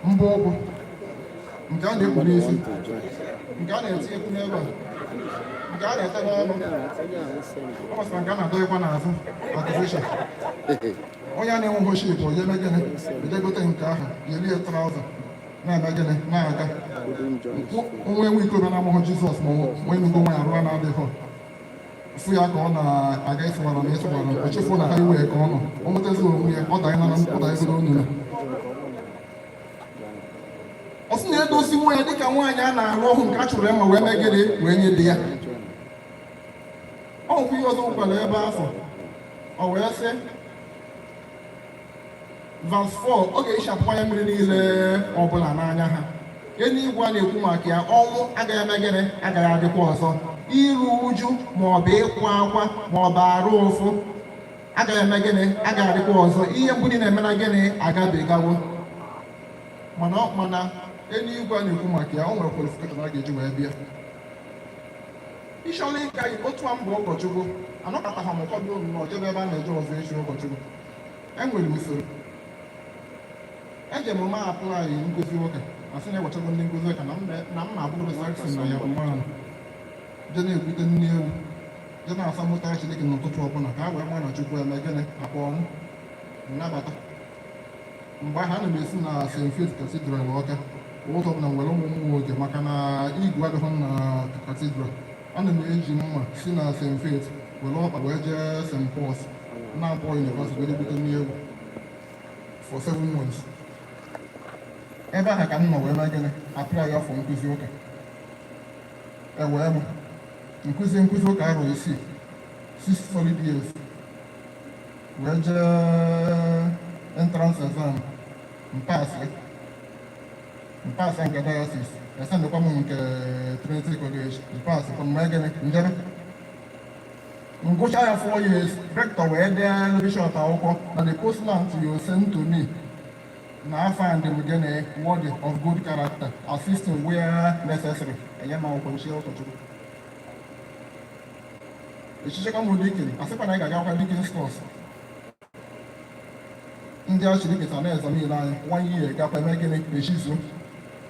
mbọ ụkwụ, nke a na-ekpu n'isi, nke a na-etinyekwu n'ebe a, nke a na-ete n'ọnụ, ọ gbasara nke a na-adọghịkwa n'azụ, artificial. Onye a na-enweghị shape, onye eme gịnị, ejegote nke ahụ, yelie trouser, na-eme gịnị, na-aga. Onwe enwe ike na-amụghị Jizọs, ma onwe enugo nwa ya arụ a na-adịghị fụ ya ka ọ na-aga ịsụwara na ịsụwara, o chefuo na highway ka ọ nọ. O nwetazi onwe ya, ọ danye na ọ danyegoro onunu. Ọ sị na edozi nwa ya dịka nwaanyị a na-alụ ọhụụ nke a chụrụ ya ma wee mee gịnị, wee nye di ya. Ọ nwekwa ihe ọzọ nwekwara ebe afọ. Ọ wee sị, verse 4, ọ ga-ehichapụ anya mmiri niile ọbụla n'anya ha. Eluigwe a na-ekwu maka ya, ọnwụ agaghị eme gịnị, agaghị adịkwa ọzọ. Iru uju ma ọ bụ ịkwa akwa ma ọ bụ arụ ụfụ agaghị eme gịnị, agaghị adịkwa ọzọ. Ihe mbụ niile eme na gịnị, agabigawo. Mana eluigwe a na-ekwu maka ya, o nwere qualification a ga-eji wee bịa. Ịchọrọ ịga otu a mbụ ụkọchukwu, anọkọta ha m ụfọdụ nnọọ jebe ebe a na-eje ọzọ echi ụkọchukwu. Enwere usoro eje m ma apply nkụzi ụka, asị na ewechago ndị nkụzi ụka na m na-abụrụ sexy na ya bụ mmanụ je na-ekwute nne ewu, je na-asa mụta Chineke n'ụtụtụ ọbụla ka a wee maa na Chukwu eme gịnị, akpọ m nnabata. Mgbe ahụ ana m esi na St. Faith Cathedral Ọka ụtọ ọbụla nwere ụmụ m nwoke, maka na igwe adịghị na cathedral. Ana m eji mma si na St. Faith were ọkpa wee jee St. Paul's na abụọ University wee bute nne ewu for 7 months. Ebe ahụ ka m nọ wee mee gịnị, apply afọ nkụzi ụka. Ewee m nkụzi ụka arọ 6, 6 solid years, wee jee entrance exam, mpaasị nke diocese, esendịkwa m nke Trinity College, mpaasị kwa mgbe gịnị njebe ngụcha ya 4 years. Rector wee dee bishọp akwụkwọ na the postland you send to me. Na afọ a, ndị m gịnị, worthy of good character, assisting where necessary. Enye m akwụkwọ nchi ụkọchukwu echichekwa m deacon, asịkwa na anyị ga-agakwa deacons course. Ndị achịrịkịta na-eze niile anyị one year gakwa eme gịnị, echizuo.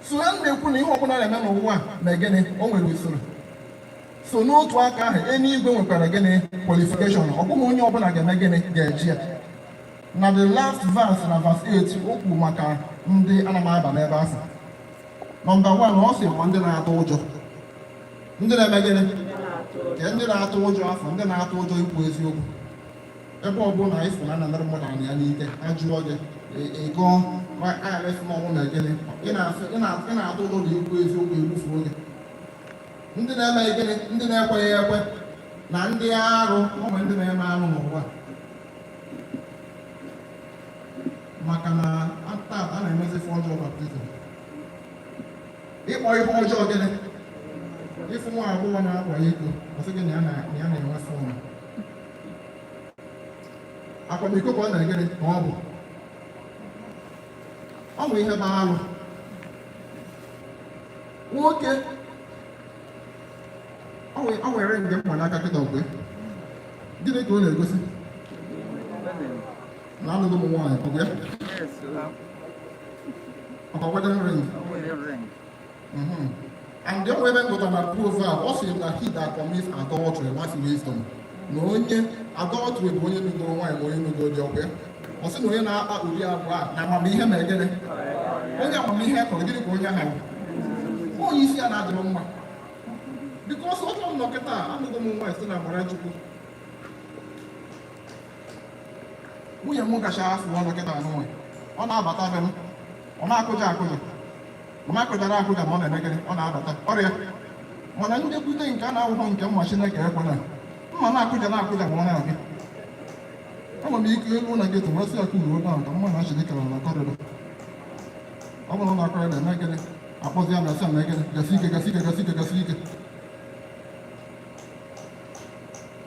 So ya na-ekwu na ihe ọbụla na-eme n'ụwa na gịnị, o nwere usoro. So n'otu aka ahụ, eluigwe nwekwara gịnị, qualification. Ọ bụghị onye ọbụla ga-eme gịnị, ga-eji ya. Na the last verse, na verse 8, o kwuru maka ndị ana m aba n'ebe ahụ. Number 1, ọ sị ma ndị na-atụ ụjọ, ndị na-eme gịnị, ka ndị na-atụ ụjọ afọ, ndị na-atụ ụjọ ikwu eziokwu. Ebe ọ bụla anyị sị na anara mmadụ anị ya n'ike, ajụọ gị, ị gụọ agharịsị n'ọnwụ na gịnị, ị na-atụ ụjọ na ikwu eziokwu, egbufuo gị. Ndị na-eme gịnị, ndị na-ekweghị ekwe na ndị arụ. Ọ nwere ndị na-eme arụ n'ụwa, maka na taa a na-emezi ife ọjọọ baptism, ịkpọ ihe ọjọọ gịnị. Ịfụ nwa agbọghọ na-akwa iko, ọ sị gị na ya na-enwe fun. Akwamiko ka ọ na-egịnị, ka ọ bụ ọ bụ ihe bụ alụ. Nwoke ọ were nge mma n'aka kịta, ọgwe gịnị ka ọ na-egosi na alụghị m nwaanyị? Ọgwe ọkwa wedding ring. And the only ebe ngụta na Proverb, ọ sị na he that commits adultery lacks wisdom. Na onye adultery bụ onye nugoro nwaanyị ma onye nugoro di, ọkwa ya? Ọ sị na onye na-akpa ụdị agwa a na amamihe ma gịnị, onye amamihe kọrọ gịnị ka onye ahụ bụ, onye isi ya na-adịrọ mma. Because otu m nọ kịta, anụgo m nwaanyị site na amara Chukwu. Nwunye m gacha afọ ọnụ kịta anụ, ọ na-abata be m, ọ na-akụja akụja, ọ na-akụjara akụja, ma ọ na-eme gịnị, ọ na-abata ọrịa. Mana ndekwute nke a na-awụghọ nke mma Chineke ekwela mma na-akụja na-akụja, ma ọ na-abịa, enwere m ike elu na gate wee sị ya kuru ebe ahụ ka mma na Chineke nọ na corridor. Ọ bụrụ na corridor eme gịnị, akpọzi ya na asị eme gịnị, gasi ike, gasi ike, gasi ike, gasi ike,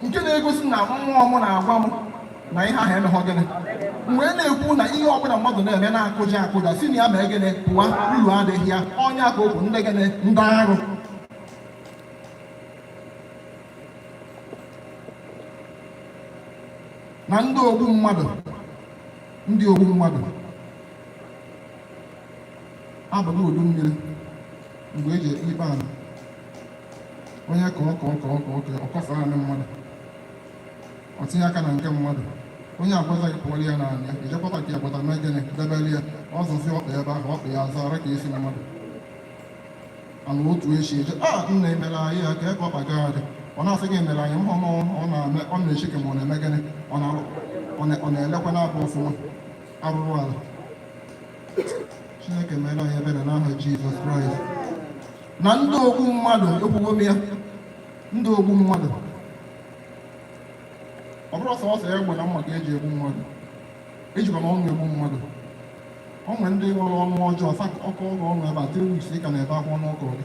nke na-egosi na mmụọ m na-agwa m na ihe ahụ emeghọ gịnị. Mgbe na-ekwu na ihe ọbụla mmadụ na-eme na-akụja akụja, si na ya mee gịnị, pụwa, uru adịghị ya. Ọnya ka okwu ndị gịnị, ndị arụ. Na ndị ogbu mmadụ, ndị ogbu mmadụ abụghị udu mmiri mgbe eji ekpe ikpe ala. Onye ka ọ ka ọ ka ọ ka ọ ka ọ kọfee anị mmadụ, ọ tinye aka na nke mmadụ, onye agwaza gị pụọrọ ya n'anya, ejekwata ka ya gbata mee gịnị, debere ya ọzọzi ọkpa ebe ahụ, ọkpa ya zara ka esi mmadụ ana otu echi eje a nna emere anyị ya ka eke ọkpa gaa dị. Ọ na-asị gị emere anyị mhụ ọ na-eme, ọ na-eche ka ma ọ na-eme gịnị, ọ na-elekwa na-abụ ọfụma arụrụ ala. Chineke mere anyị ebere n'aha Jizọs Kraịst. Na ndị ogbu mmadụ, ekwugo m ya, ndị ogbu mmadụ, ọ bụrụ sọsọ egbe na mma ka eji egbu mmadụ, ejikwa na ọnụ egbu mmadụ. O nwere ndị nwere ọnụ ọjọọ, ọkụ ọgụ ọnụ ebe a 3 weeks ị ka na-ebe akwa ọnụ ọkọ gị.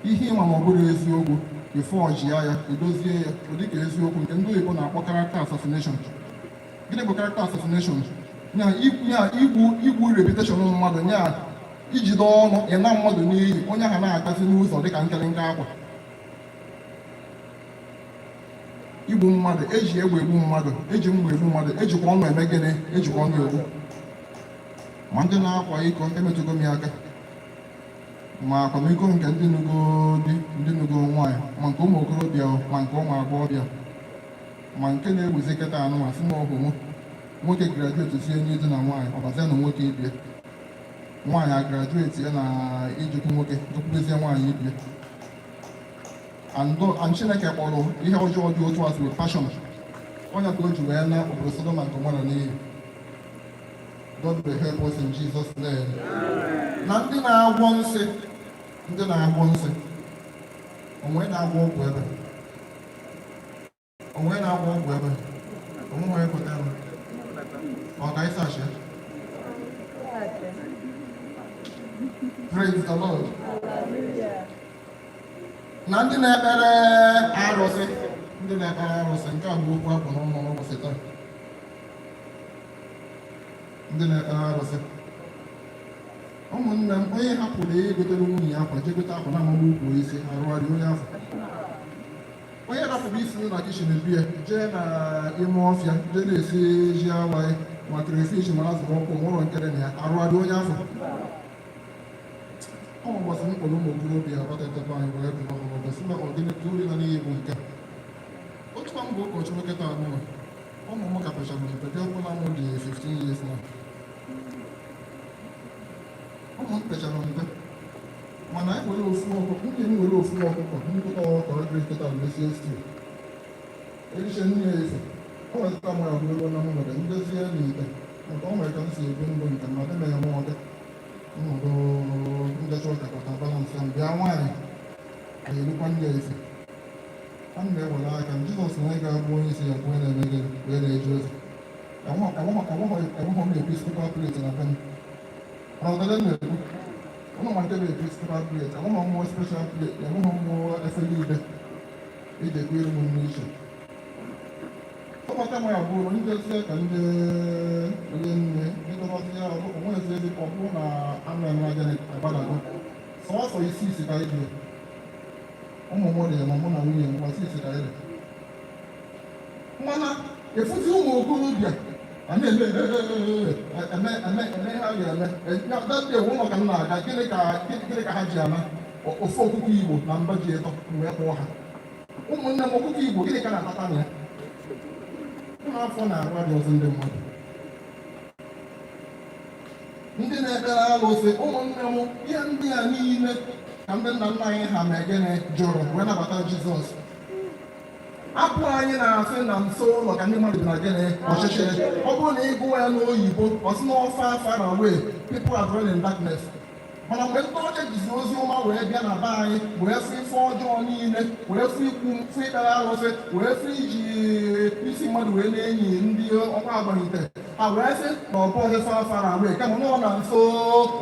Ihe ịma ma ọ bụrụ eziokwu, ịfọji ya, ya edozie ya ụdị ka eziokwu, nke ndị oyibo na-akpọ character assassination. Gịnị bụ character assassination? Nya igbu igbu reputation mmadụ, nya ijide ọnụ ịna mmadụ n'iyi, onye ahụ na-agazi n'ụzọ dịka nkịrịnka akwa. Igbu mmadụ, eji egbe egbu mmadụ, eji mgba egbu mmadụ, ejikwa ọnụ eme gịnị, ejikwa ọnụ egbu. Ma ndị na-akwa iko, emetụgo m ya aka, ma akwamiko nke ndị nugo di, ndị nugo nwaanyị, ma nke ụmụ okorobịa, ma nke ụmụ agbọghọbịa, ma nke na-egbuzi kịta anụ, ma sị na ọhụ nwoke graduate sie n'idi na nwaanyị, ọbazie na nwoke ibie, nwaanyị a graduate ya na ijikwu nwoke jekwubezie nwaanyị ibie. And Chineke kpọrọ ihe ọjọọ dị otu a with passion. Onye ka o ji wee na obodo Sodom and Gomorrah n'iyi. God will help us in Jesus' name. Na ndị na-agwọ nsị, ndị na-agwọ nsị, onwe na-agwọ ọgwụ ebe, onwe na-agwọ ọgwụ ebe, onwe onye kwetara ọ ga ịsachi. Praise the Lord. Na ndị na-ekpere arụsị, ndị na-ekpere arụsị, nke a bụ okwu akpụ n'ọnụ n'ụbọchị taa. Ndị na-ekpere arụsị, ụmụnne m, onye hapụrụ igotere nwunye ya akwa, jee gote akwa na-amagbu ukwu isi arụgharị onye afọ, onye rapụrụ isi na kitchen bie, jee na ime ọfịa, jee na-esi ji awaị ma crayfish ma azụ ọkụ ma ụlọ nkere na ya, arụgharị onye afọ. Ọ ụbọchị m kpọrọ ụmụ okorobịa abatatebe anyị wee bụ ọhụrụ gosi na ọgịnị ka uri na n'iyi bụ nke a. Otu a m bụ ụkọchukwu kịta anụnwa, ụmụ m ka pechara mpe. Dị ọbụla m dị 15 years now, ụmụ m pechara mpe, mana anyị were ofu ọkụkọ, nwunye m were ofu ọkụkọ, nnukwute ọkụkọ agịrị kịta wee sie stew, eriche nne ya efe. O nwetara m ya bụrụ na mgbede ndozie n'ite, maka o nwere ka m si ebi ndụ nke mmadụ na eme ọdị ọnọdụ njecha ụka kọta balance m bịa nwaanyị na-erikwa nne ya efe. A na-ewere aka m Jizọs na anyị ga-abụ onye isi ya bụ onye na-eme gịnị wee na-eje ozi. Enweghị m episcopal plate na be m, mana ọdọdọ m na-ekwu ụnụ ma nke bụ episcopal plate. Enweghị m special plate, enweghị m efere ibe eji ekwu iru m n'iche. Ọbata m ya bụrụ njezie ka ndị onye nne ịdọrọzi ya ọrụ onwezi ezi. Ọ bụrụ na anụ eme gịnị agbadago sọọsọ isi isi ka anyị dị, ụmụ m dị, ma mụ na nwunye m isi isi ka anyị dị. Mana efuzi ụmụ okorobịa a na-eme eme eme eme ha ga-eme dade ụlọ ka m na-aga. Gịnị ka ha ji ama ofu ọkụkọ Igbo na mba ji ịtọ mgbe kpụọ ha? Ụmụnne m, ọkụkọ Igbo, gịnị ka na-akpata na ya? Ụmụ afọ na-arụ adị ọzọ. Ndị mmadụ, ndị na-ekpere alụsị, ụmụnne m, ihe ndị a niile ka ndị nna nna anyị ha mee gịnị jụrụ wee nabata Jizọs. Apụ anyị na-asị na nso ụlọ ka ndị mmadụ bi na gịnị ọchịchịrị. Ọ bụrụ na ị gụọ ya n'oyibo, ọ sị na far far away people are dwelling in darkness. Mana mgbe ndị ọcha jizi ozi ọma wee bịa na be anyị, wee fụ ife ọjọọ niile, wee fụ ikwu, fụ ikpere arụsị, wee fụ iji isi mmadụ wee na-enyi ndị ọkwa agbanyite, ha wee sị na ọ bụghị far far away, kama na ọ na nso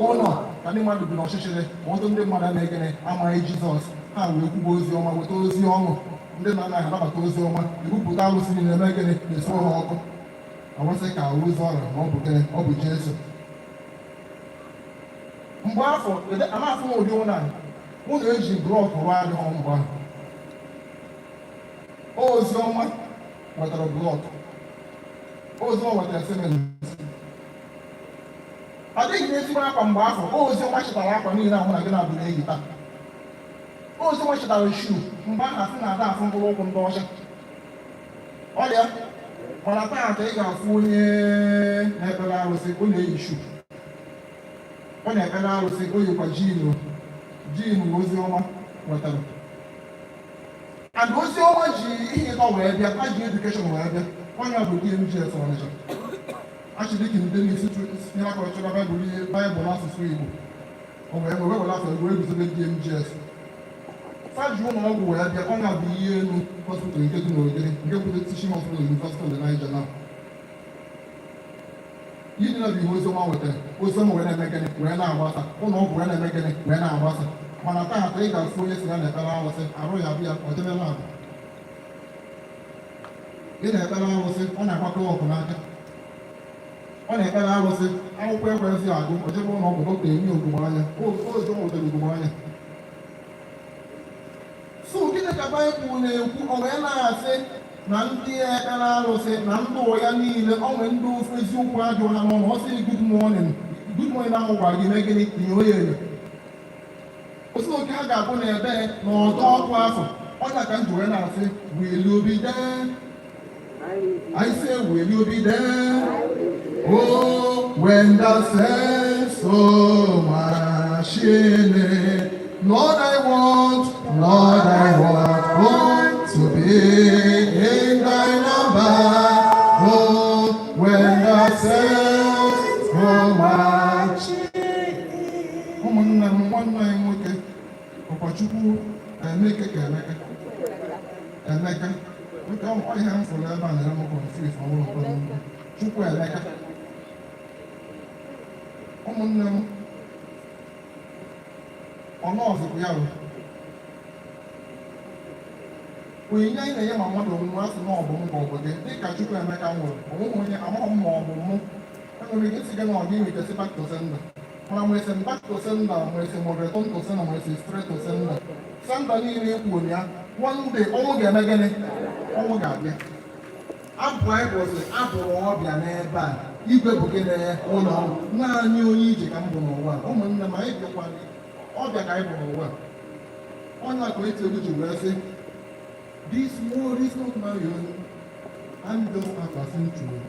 ụlọ ka ndị mmadụ bi n'ọchịchịrị. Ma ọtụtụ ndị mmadụ anaghị gịnị amaghị Jizọs. Ha wee kwuba ozi ọma, weta ozi ọṅụ. Ndị na anaghị anabata ozi ọma, ebupụta arụsị niile, eme gịnị, na-esu ha ọkụ, awasị ka ozi ọra ma ọ bụ gịnị, ọ bụ Jesu. Mgbe afọ a na-afụ m ụdị ụlọ a ụlọ eji block rụọ adịghị mgbe ahụ. Ozi ọma wetara block, ozi ọma wetara simenti. Adịghị m ezigbo akwa mgbe afọ. Ozi ọma chịtara akwa niile ahụ na gị na-abụ na-eyi taa. Ozi ọma chịtara shoe. Mgbe ahụ asị na-ada afụ mkpụrụ ụkwụ ndị ọcha ọrịa, mana taata ị ga-afụ onye na-ekpere arụsị, ọ na-eyi shoe, ọ na-ekpere arụsị, o yikwa jean. Jean ozi ọma wetara, and ozi ọma ji ihe ịtọ wee bịa. Ha ji education wee bịa. Onye bụ DMGS Ọnịcha, Archdeacon Dennis nyere aka ọchọrọ Baịbụl, ihe Baịbụl n'asụsụ Igbo, o wee wee were afọ wee guzobe DMGS. Faji ụlọ ọgwụ wee bịa. Onye bụ ihe elu hospital nke dị n'Ogede, nke bụ Teaching Hospital, University of the Niger now. Ihe niile bụ ihe oziọma wetara. Oziọma wee na-eme gịnị? Wee na-agbasa. Ụlọ ọgwụ wee na-eme gịnị? Wee na-agbasa. Mana taata ị ga-afụ onye si ya na-ekpere arụsị, arụ ya bịa ọ jebe lab. Ị na-ekpere arụsị, ọ na-agba clock n'aka. Ọ na-ekpere arụsị, akwụkwọ ekwesị agụ, o jebe ụlọ ọgwụ, dọkịta enye ugogbe oziọma wetara ugogbe anya. So gịnị ka Baịbụl na-ekwu? Ọ wee na-asị na ndị ekpere arụsị na ndụ ya niile, ọ nwee ndị ofe eziokwu ajụ ha n'ọnụ. Ọ sị good morning, good morning ahụ gwara gị mee gịnị? Inyo ya enyo. Osi oke ha ga-abụ na ebe na ọdọ ọkụ afọ ọnya ka m ji wee na-asị, will you be there? I say, will you be there? Oh, when the saints go marching in, Lord, I want, Lord, I want, oh, to be in thy number. Oh, when the saints go marching. Ụmụnne m, nwanne anyị nwoke ụkọchukwu Emeke ka Emeka Emeka nke ọ ihe m fụrụ ebe a na-eme m confuse. Ọ bụrụ ụfọdụ Chukwu Emeka, ụmụnne m, ọnọọzụkwu ya bụ onyinye anyị na-enye ma mmadụ onwunwe. Asị na ọ bụ m ka ọ bụ gị, dịka Chukwu Emeka nwụrụ, onweghị onye amaghị m ma ọ bụ mụ. Enwere ike isi gị na ọ gị nwere ike si back to sender, mana ma esi back to sender, ma esi ma return to sender, ma esi straight to sender, sender niile kwuru ya, one day ọnwụ ga-eme gịnị? Ọnwụ ga-abịa. Abụ anyị kwụsị abụrụ ọbịa n'ebe a. Igwe bụ gịnị? Ụlọ ọrụ. Naanị onye ije ka m bụ n'ụwa. Ụmụnne m, anyị bịakwa ọbịa ka anyị bụ n'ụwa. Onye akụ eti egwu ji wee sị, "This world is not my own, I'm just a passing through.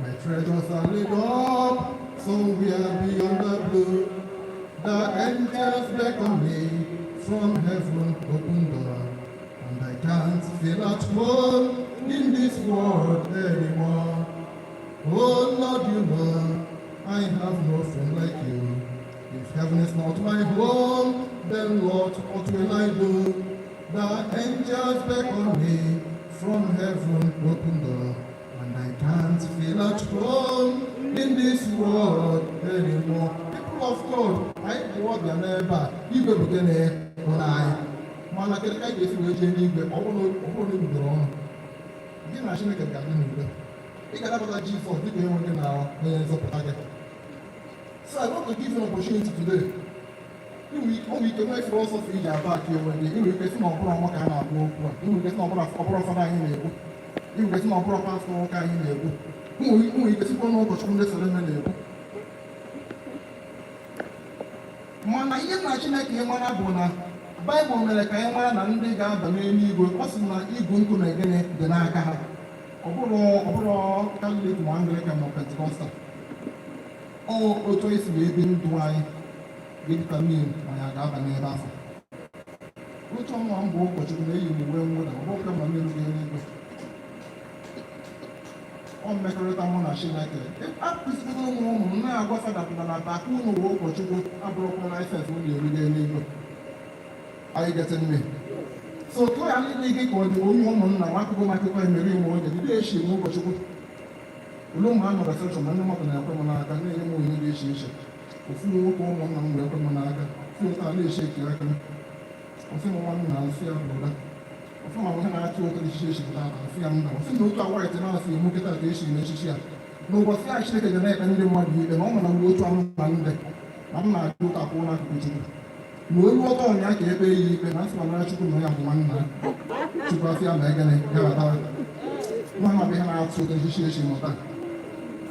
My treasures are laid up somewhere beyond the blue. The angels beckon me from heaven open door, and I can't feel at home in this world anymore. Oh Lord, you know I have no friend like you. If heaven is not my home, then Lord, what will I do? The angels beckon me from heaven open door, and I can't feel at home in this world anymore." People of God, anyị bụ ọbịa n'ebe a. Igwe bụ gịnị? Ụlọ anyị. Mana kedu ka anyị ga-esi wee jee n'igwe ọ bụrụ na ebidoro ọnụ gị na Chineke ga-adị n'udo? Ị ga-anabata Jizọs dịka onye nwe gị na onye nzọpụta gị. So I want to give you an opportunity today. O nwere ike nwee philosophy iji aba aka onwe gị. Ị nwere ike sị na ọbụrụ ọmụ ka a na-agwa okwu a. Ị nwere ike sị na ọbụrụ fada anyị na-ekwu. Ị nwere ike sị na ọbụrụ pastọ ụka anyị na-ekwu. Ị nwere ike sịkwa na ụkọchukwu ndị soro eme na-ekwu. Mana ihe na Chineke ị mara bụ na Baịbụl mere ka anyị mara na ndị ga-aba n'eluigwe, ọ sị na igu nkụ na gịnị dị n'aka ha. Ọ bụrụ Katọlik ma Anglican ma Pentecostal, ọ otu esi wee bi ndụ anyị ga-determine ma ya ga-aba n'ebe afọ. Otu ọnwa mbụ ụkọchukwu na-eyi m uwe mwụda, ọ bụrụ ma mmiri ga eluigwe. Ọ mmekọrịta mụ na Chineke. Akụzigoro ụmụ ụmụ m na-agwa fada pụta na baka unu wee ụkọchukwu abụrụkwa license unu erigo eluigwe. Are you getting me? So tụọ ya niile gị ka ọ dị onye ụmụnna m akụkọ m akụkọ emere ime oge bido echi m ụkọchukwu olu mgbe a nọ reception ma ndị mmadụ na-ekwe m n'aka, na-enye m onyinye dị iche iche. Ofu nwoke ụmụnna m wee kwe m n'aka si ụta na-eche eke aka m. Ọsị m, "Nwanne na," nsị ya bụ ụda ọfụ ma ihe na-atụ ụtọ dị iche iche pụta, nsị ya mba. Ọsị na otu awaịtị na-asị emu kịta ka esi n'echichi a n'ụbọchị a Chineke ga na-ekpe ndị mmadụ ikpe na ọ ma na mgbe otu anụ na ndị na m na-adị ụta kwụọ n'akụkụ Chukwu na olu ọtọ ọnya ka ekpe ya ikpe na nsị na Chukwu na ya bụ nwanna Chukwu. Asị ya ma egene ya batara nwa ha bụ ihe na-atụ ụtọ echichi echi mụta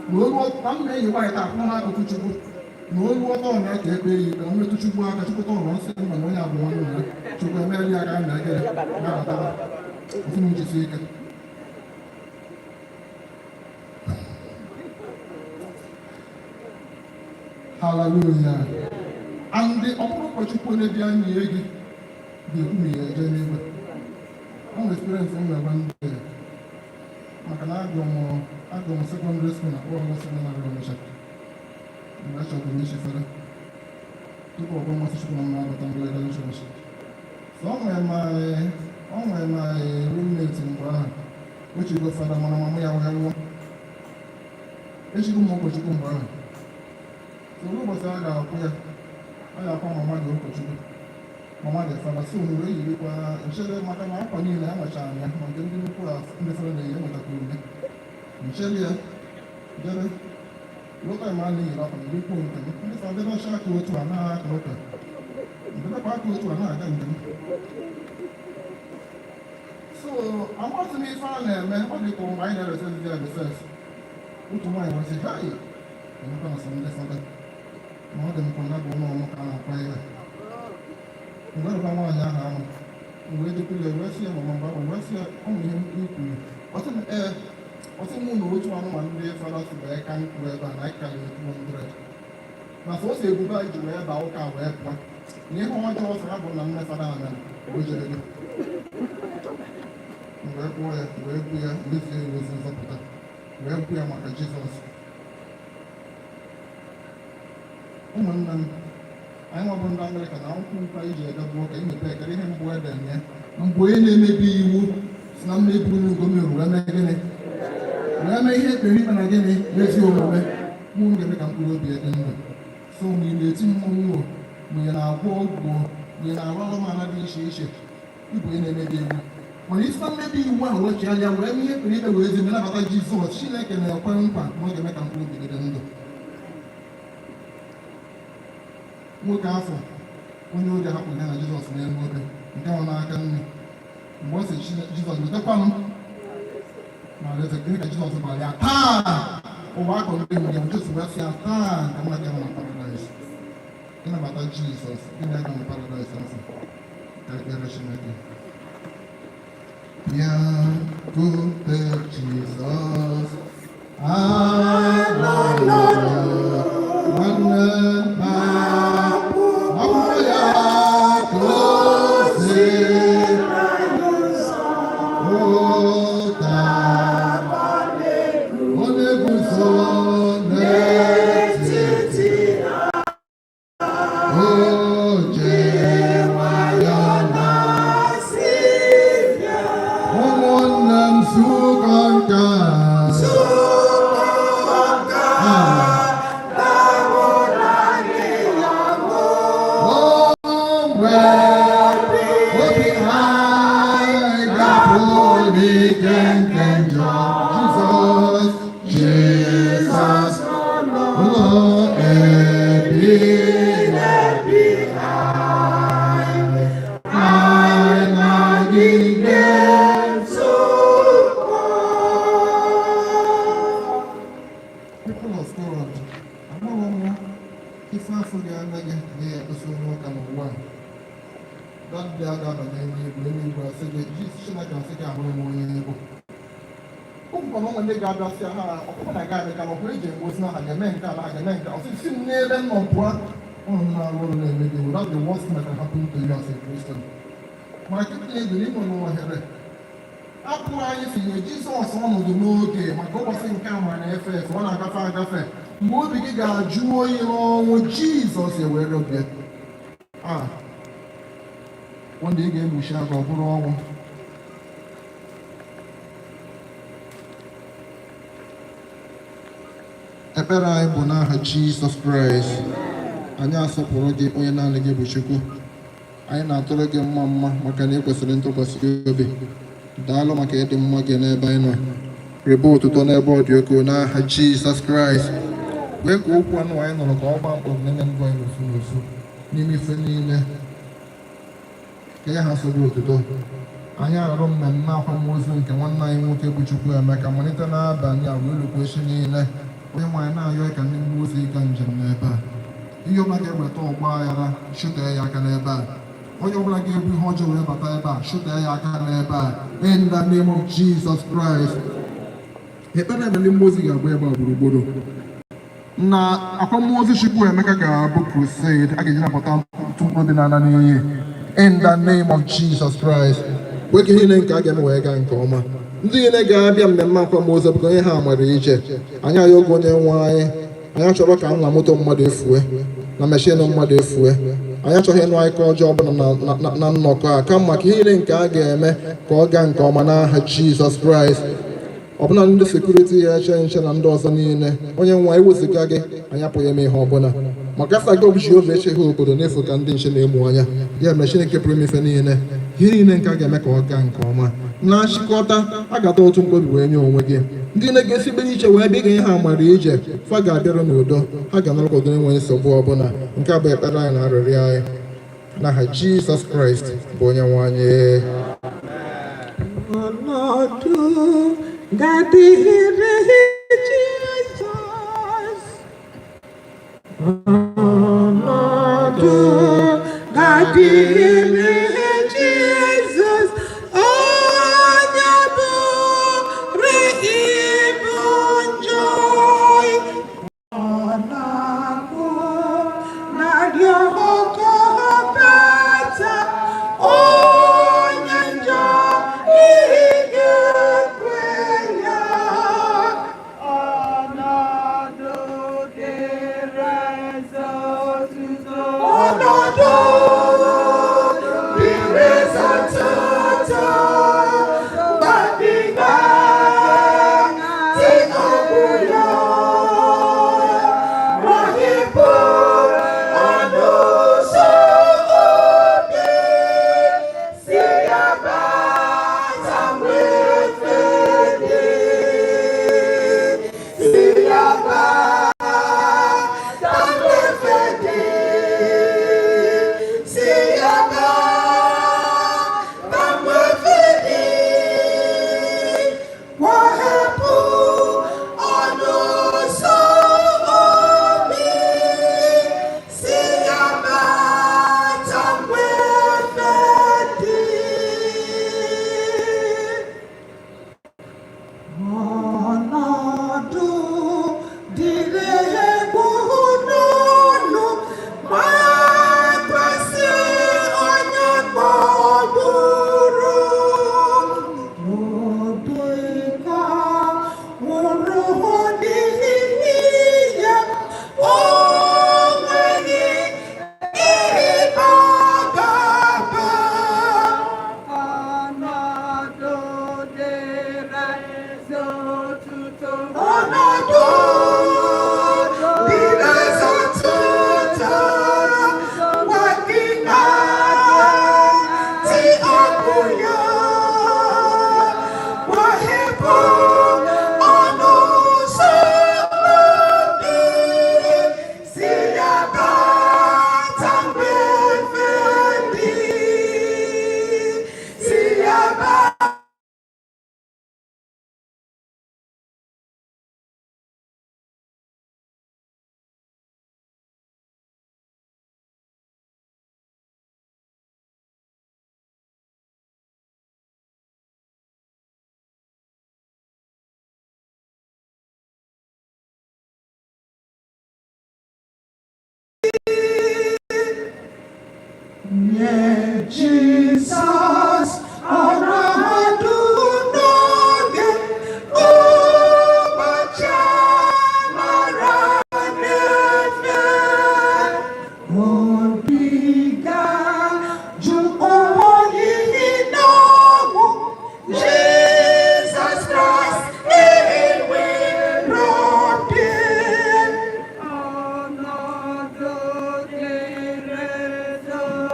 na olu na m na-eyi nwaanyị taa kwụọ n'akụkụ Chukwu na olu ọtọ ọnya ka ekpe ya ikpe na mmetụ Chukwu aka Chukwu tọọ na nsị mma na onye abụ nwanne ya. Chukwu emeela ya aka na egene ya batara ofu m jisi ike. Hallelujah. And ọ bụrụ ụkọchukwu onye bịa nye gị ga-ekwu ma ya eje n'igwe. Ọ nwere experience m nwere ndị maka na agụ m secondary school na Kpọrọ Seminary Onitsha mgbe achọburu ichi fada tupu ọ bụ mmasị Chukwu na mma abata Anglican Church. So ọ nwere my roommate mgbe ahụ o chigo fada, mana mama ya wee nwụọ. Echigo m ụkọchukwu mgbe ahụ. So ụbọchị a ga-akwụ ya, a ga-akwa mama dị ụkọchukwu, mama dị fada. So m wee yirikwa nchere maka na akwa niile ha nwechara ya, ma nke ndị nnukwu a ndị fada na-eyi enwetakwuru ya. Nchere ya jere lụta ma a na-eyiri akwa yirikwu nke m. Ndị fada debacha aka otu a na-aka ụka, ndebekwa aka otu a na-aga nke m. So amaghịzi m ife a na-eme. Ọ dị ka mgbe anyị na-eresezi ya recess, otu nwaanyị wee sị, "Hai, emeka na sọ ndị fada ma ọ dị m ka ya bụ ụlọ ọmụ ka a na-akwa ihe." Mgbe rụba nwaanyị ahụ ahụ, m wee jekwuru ya wee sị ya, "Mama," mgbe ahụ wee sị ya, "Ọ nwere ihe m kwuru." Ọ sị m, "Ee." Ọ sị m na otu anụmanụ ndị fada si wee ka nkụ ebe a na anyị karịrị 200 na sọsọ ebube anyị ji wee baa ụka wee pụọ na ihe ọjọọ sọ ya bụ na nne fada ahụ o jere gị. M wee kpụọ ya, wee gbu ya, mezie ya ozi nzọpụta, wee gbu ya maka Jizọs. Ụmụnne m, anyị nwabụ ndị Anglican na akwụkwọ nkwa anyị ji edebe ụka imepe ekere ihe mbụ eden ya mgbe onye na-emebi iwu si na mmebi unu nke o merụrụ wee mee gịnị? Wee mee ihe ekpere ikpe na gịnị? N'ezi omume mụ ga-eme ka mkpụrụ obi dị ndụ. So mgbe ị na-eti mmọnwụ, mgbe ị na-agwọ ọgwụ, mgbe ị na-arụ ọrụ dị iche iche, ịbụ onye na-emebi iwu. Mana isi na mmebi iwu ahụ wee chegharịa, wee mee ihe kpere ikpe, wee ezi nabata Jizọs, Chineke na-ekwe nkwa na ọ ga-eme ka mkpụrụ obi gị dị ndụ. Nwoke afọ onye ori hapụrụ ya na Jizọs n'elu obe, nke nọ n'aka nri, mgbe ọ sị Jizọs, "Wetakwa m na alaeze," gịnị ka Jizọs gwara ya? "Taa ụwa akọrọ enwe ya." Jizọs wee sị ya, "Taa ka mụ na gị nọ na paradaịs." Ịnabata Jizọs, gịnị ya nọ na paradaịs afọ? Ka ekpere Chineke ya gote Jizọs nwanne na akwụkwọ ya ka o si ụta onye guzo n'etiti oche nwayọ na ụmụnne m, zukọ nke a. Mgbe obi anyị ga-apụ n'ike nke njọ, Jizọs, Jizọs ụlọ ebi anyị nagide. People of God, amaghị m ife afọ ga-eme gị na ya ekpesa onye ụka n'ụwa a. That day a ga-abanye n'eluigwe, eluigwe asị gị, Chineke asị gị, "Ahụrụ m onye ego." Ụkwụkwa na ụmụ ndị ga-abịa sị ha ọkụkọ na ga-abịa ka ọkụ eji egbu osi na ha ga-eme nke a na ha ga-eme nke a. Ọsị si m n'ebe m nọ pụọ, ụnụ na-arụ ọrụ na-emebi iwu. That's the worst thing that can happen to you as a Christian. Mana kịta ego na ịnwe ohere apụ anyị si nye Jizọs ọnọdụ n'oge, maka ụbọchị nke amara na-efe efe, ọ na-agafe agafe. Mgbe obi gị ga-ajụ oyi n'ọnwụ, Jizọs ewere bịa a one day, ị ga-egbuchi aka, ọ bụrụ ọnwụ. Ekpere anyị bụ n'aha Jizọs Kraịst. Anyị asọpụrụ gị, onye naanị gị bụ Chukwu. Anyị na-atụrụ gị mma mma maka na ị kwesịrị ntụkwasị obi. Daalụ maka ịdị mma gị n'ebe anyị nọ. Rịba otuto n'ebe ọ dị ukwuu n'aha Jizọs Kraịst. Wee ka okwu anụ anyị nụrụ ka ọ gbaa mkpọrọ n'ime ndụ anyị n'ofu n'ofu, n'ime ife niile, ka ya ha soro otuto. Anyị arụrụ mmemme akwamozu nke nwanne anyị nwoke bụ Chukwuemeka malite n'abalị a wee rukwa echi niile. Onye nwaanyị na-ayọ ka ndị mmụọ ozi ịga njem n'ebe a, ihe ọbụla ga-eweta ọgba aghara, chụtee ya aka n'ebe a. Onye ọbụla ga-ebu ihe ọjọọ wee bata ebe a, chụtee ya aka n'ebe a, in the name of Jesus Christ. Ekpere na ndị mmụọ ozi ga-agba ebe a gburugburu na akwamozu Chukwuemeka ga-abụ crusade a ga-eji napụta mkpụrụ dị n'ala n'iyi, in the name of Jesus Christ. Wee ka ihe niile nke a ga-eme wee gaa nke ọma. Ndị niile ga-abịa mmemme akwamozu bụ onye ha mara ije. Anyị ayọgo onye nwe anyị. Anyị achọrọ ka nna moto mmadụ efue na machine mmadụ efue. Anyị achọghị ịnụ akụkọ ọjọọ ọbụla na nnọkọ a, kama ka ihe niile nke a ga-eme ka ọ gaa nke ọma n'aha Jizọs Kraịst. Ọbụna ndị security ya eche nche na ndị ọzọ niile, onye nwe anyị, wezụga gị anyị apụghị ime ihe ọbụla, maka asa gị bụ Jehova echeghị obodo n'efu ka ndị nche na-emu anya. Ya mere, Chineke pụrụ ime ife niile, ihe niile nke a ga-eme ka ọ gaa nke ọma. Na nchịkọta, a ga-ata otu mkpebi wee nye onwe gị. Ndị na-egesi ekpere iche wee bịa ga-enye ha amara ije fa ga-abịarụ n'udo, ha ga-anọrọkwa udo n'enweghị nsogbu ọbụla. Nke a bụ ekpere anyị na arịrịọ anyị n'aha Jizọs Kraịst bụ onye nwe anyị. Ọnọdụ ga-adịrị Jizọs. Ọnọdụ ga-adịrị Jizọs, onye bụrụ ibu njọ. Ọ na-akpọ na-arịọ ka ọ bata, onye njọ, ị ga-ekwe ya. Nye Jizọs ọnọdụ n'oge ụbọchị mara na-efe obi ga-jụ ụwa n'ihi na ọgwụ Jizọs Kraịst enwere obi. Ọnọdụ dịrị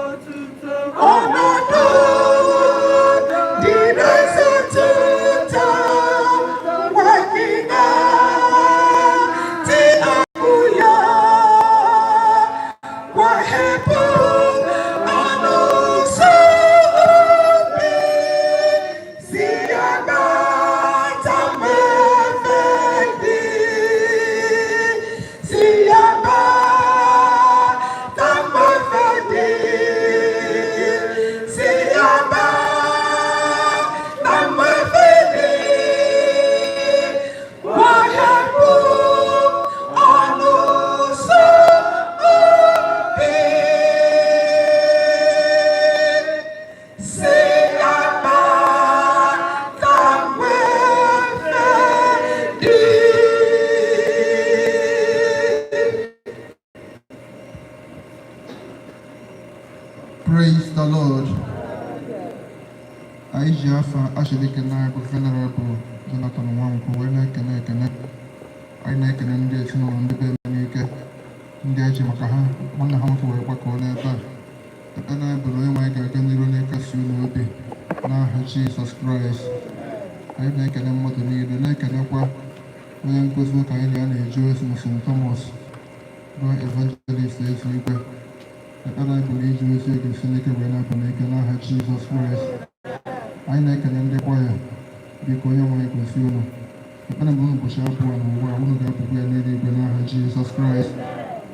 ọtụtụ. Ọnọdụ dị n'ezotụta mgbe gị na-eti akụ ya wahepụ ọnụ ụzọ obi si ya bata mmefe dị si ya bata mmefe dị si ya bata mmefe dị wahepụ ọnụ ụzọ obi si ya bata mmefe dị. Praise the Lord. Anyị ji afa Achidike na bụ Venerable Jonathan Nwankwo wee na-ekene ekene. Anyị na-ekene ndị ezinụlọ ndị be Emenike, ndị eji maka ha nwanne ha nwoke wee gbakọọ n'ebe a. Ekpere bụ na Onyenwe anyị ga-aga n'iru n'ịkasi unu obi n'aha Jizọs Kraịst. Anyị na-ekene mmadụ niile, na-ekenekwa onye nkụzi ụka anyị na ya na-eje ozi na St. Thomas bụ Evangelist Ezeigwe. Ekpere anyị bụ na ije ozi ga-esi n'ike wee na-aba n'ike n'aha Jizọs Kraịst. Anyị na-ekele ndị kwaya. Biko, onye nwe anyị gozie unu. Ekpere bụ ụbọchị abụọ na ụwa unu ga-abụkwa ya n'eluigwe n'aha Jizọs Kraịst.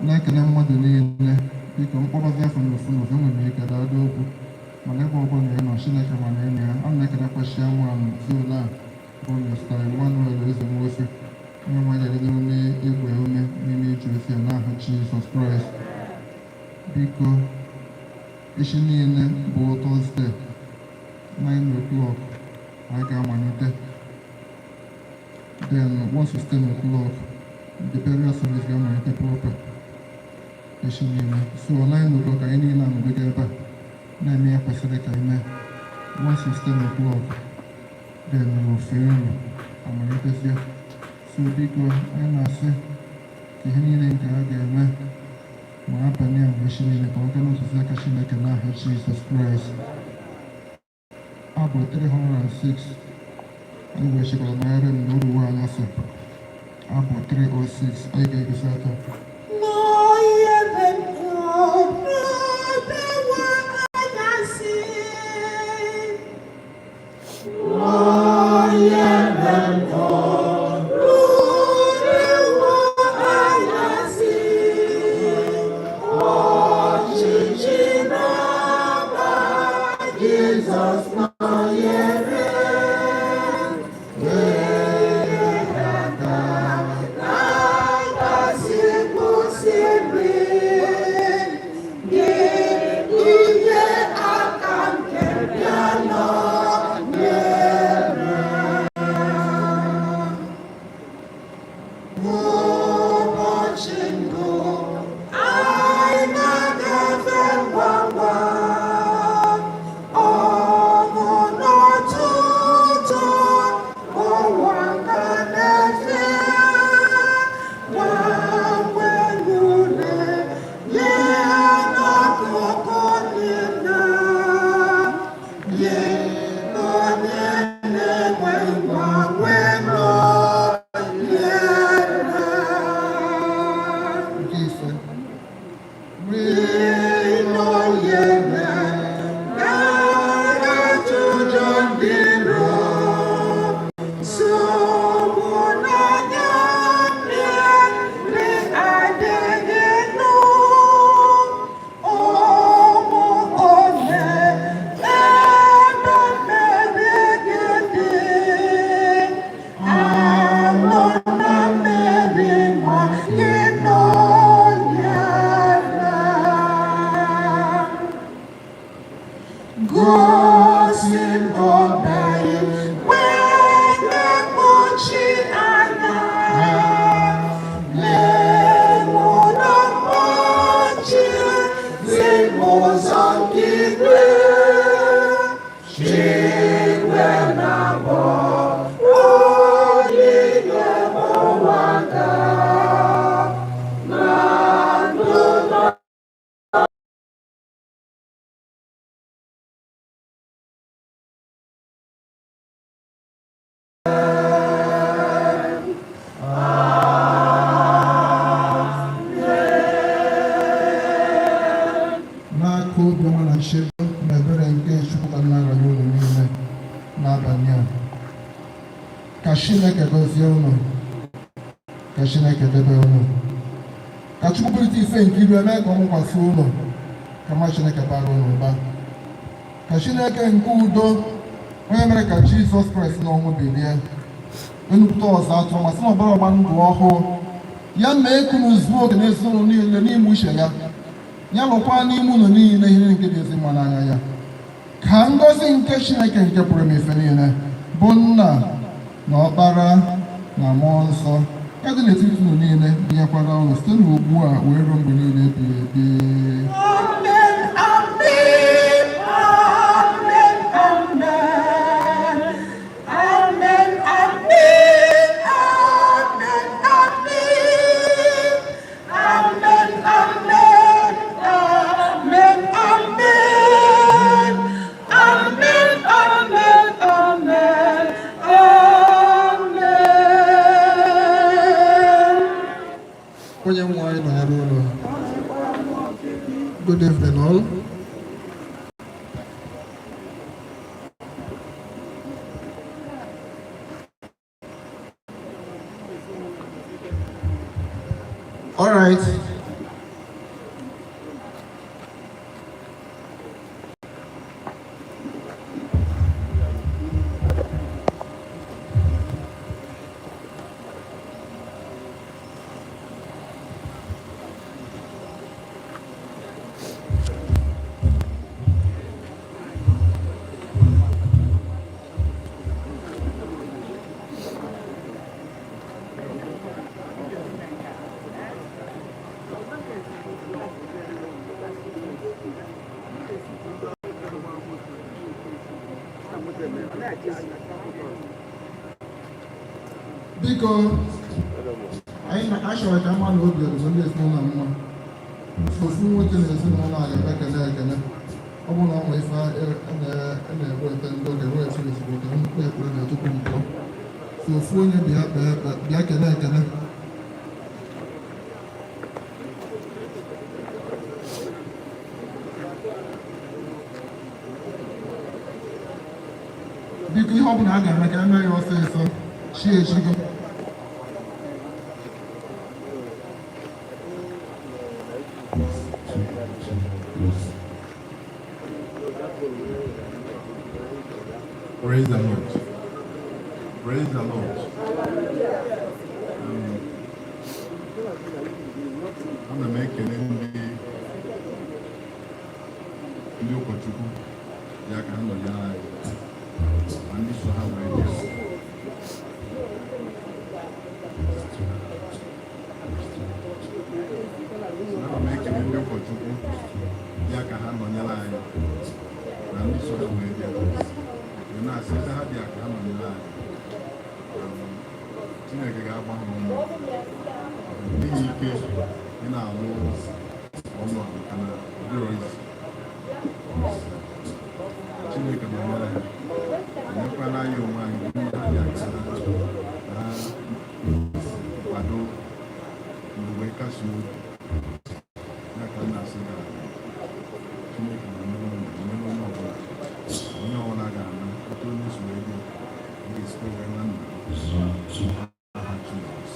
Na-ekele mmadụ niile. Biko, mkpọrọzi afọ na ofu na ofu enwere m ike dada okwu, mana ebe ọbụla ị nọ, Chineke mana enyi ya. A na-ekelekwa chairman zone a bụ Mr. Emmanuel Ezenwosu. Onye nwe anyị ga-enyere n'igwe ume n'ime ije ozi ya n'aha Jizọs Kraịst. Biko, echi niile bụ Thursday, 9 o'clock anyị ga-amalite. Then once it's 10 o'clock, the burial service ga-amalite proper echi niile. So 9 o'clock anyị niile anọdụgo ebe a na-eme ihe kwesịrị ka anyị mee. Once it's 10 o'clock, then ofe nri amalitezie. So biko, anyị na-asị ka ihe niile nke a ga-eme ma abalị a ma echi niile ka ọ gaa n'ntụziaka Chineke n'aha Jizọs Kraịst. Abụ 306 anyị wee chekwara narị m na oruwe anyasị. Abụ 306 anyị ga-egosi aka. N'oyere orubewa anyasị. N'oyere orubewa anyasị. Ọchịchị na-aba Jizọs nọnyere. Ee, na-agasị kwụsịrị gị ihe aka nke bịa nọ. Eluigwe na-akpọ onyinye ụwa nka na ndụ N'aka obiọma na nchebe na ebere nke Chukwu ka nna arịọ unu niile n'abalị a. Ka Chineke gọzie unu, ka Chineke debe unu, ka Chukwu bulite ife nke iru eme ka ọ mụkwasị unu, ka mma Chineke bara unu ụba. Ka Chineke nke udo, onye mere ka Jizọs Kraịst n'ọnwụ bilie, enupụta ọzọ atụrụ ma sị na ọbara ọgba ndụ ọhụụ ya mee ka unu zuo oke n'ezinụlọ niile n'ime uche ya, ya lụkwa n'ime unu niile ihe nke dị ezi mma n'anya ya. Ka ngọzi nke Chineke nke pụrụ ime ife niile, bụ Nna na Ọkpara na Mmụọ Nsọ, ya dị n'etiti unu niile, dịnyekwara unu site n'ugbu a wee ruo mgbe niile ebighị ebi. Amen, amen, amen, amen. Amen, amen, amen, amen. Amen, amen, amen, amen. Amen, amen, amen, amen. Onye nwe anyị nọnyere unu. Good evening all. All right. Biko, anyị achọrọ ka mma na obi ọzọ ndị ezinụlọ mma. Ofu nwoke na ezinụlọ a ga-eme ekele ekele. Ọ bụrụ na ọ nwee ife a na-eweta ndị ọ ga-eweta ozugbo ka m kpee ekpere na tupu m pụọ. So ofu onye bịa kpee ekpe, bịa kelee ekele. Biko, ihe ọ bụla a ga-eme ka eme ya ọsịsọ, chi echigo. Praise the Lord. Praise the Lord. Ana m ekele ndị ụkọchukwu ya ka ha nọnyere anyị ma ndị so ha wee bịa. Ana m ekele ndị ụkọchukwu ya ka ha nọnyere anyị na ndị so ha wee bịa. Wee na-asị ebe ha bịa ka ha nọnyere anyị. Chineke ga-agba ha ume n'ihi ike ị na-alụ ọlụ a, maka na ọ dịrọ izi. Chineke nọnyere ha, enyekwala anyị onwe anyị ndị ha bịa ka ha kwado mgbe kasị obi ya ka m na-asị ka Chineke nọnyere unu, nọnyere onye ọbụla. Onye ọbụla ga-ana otu onye si wee bịa, ọ ga-esikwa wee na nna aha Jizọs.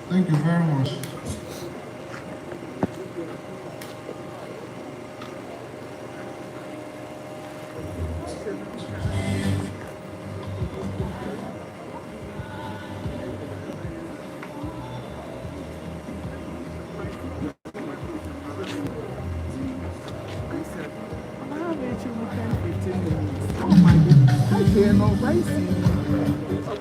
Thank you very much. 15 minutes. Oh my goodness. I cannot. I see.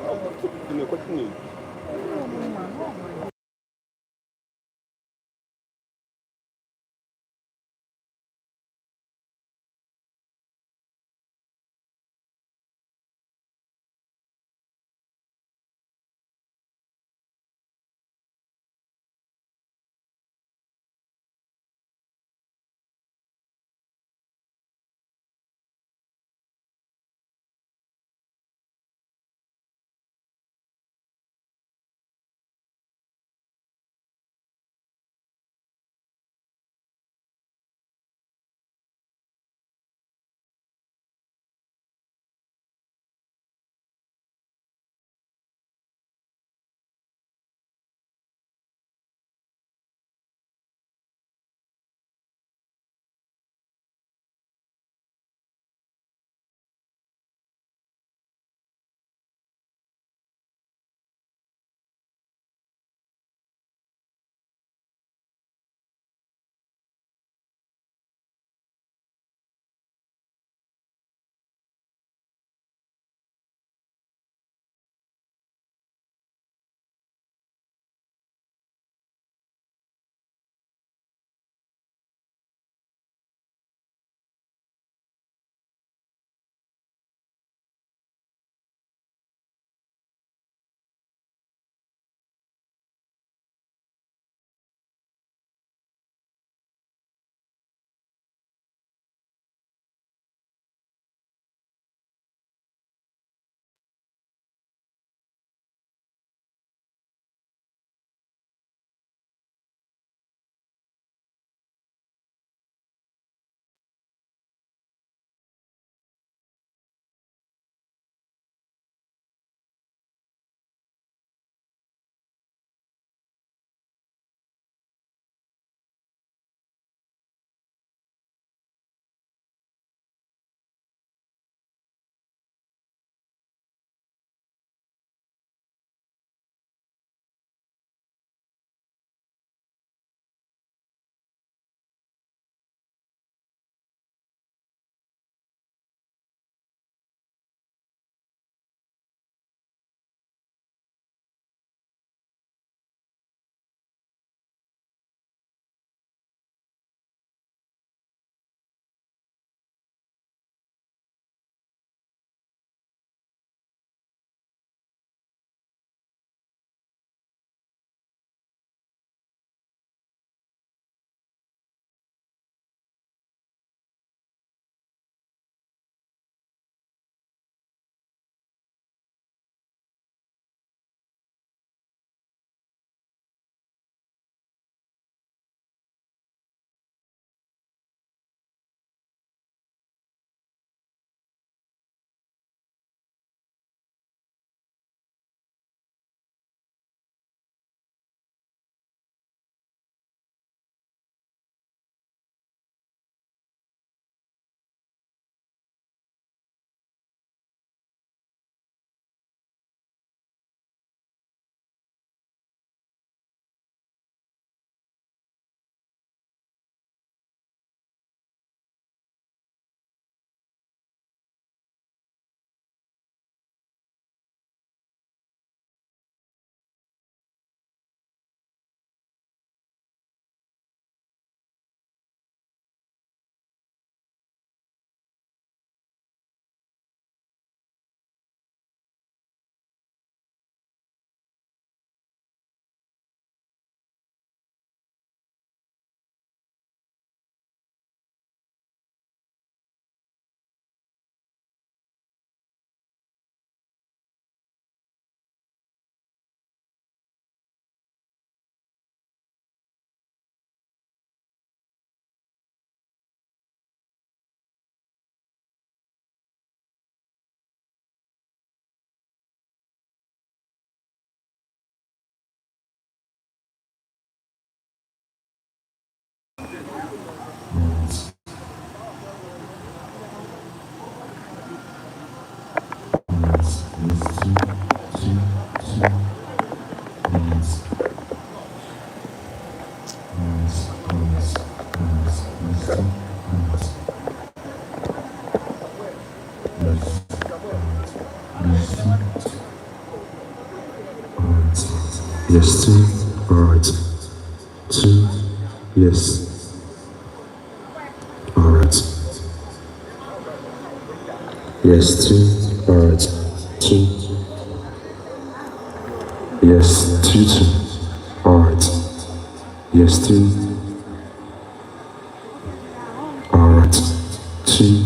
Yes. Yes. Alright. Yes, two. Alright. Two. Yes. Alright. Yes, two. Alright. Two. Yes, 2, 2. Alright. Yes, two. Alright. Two.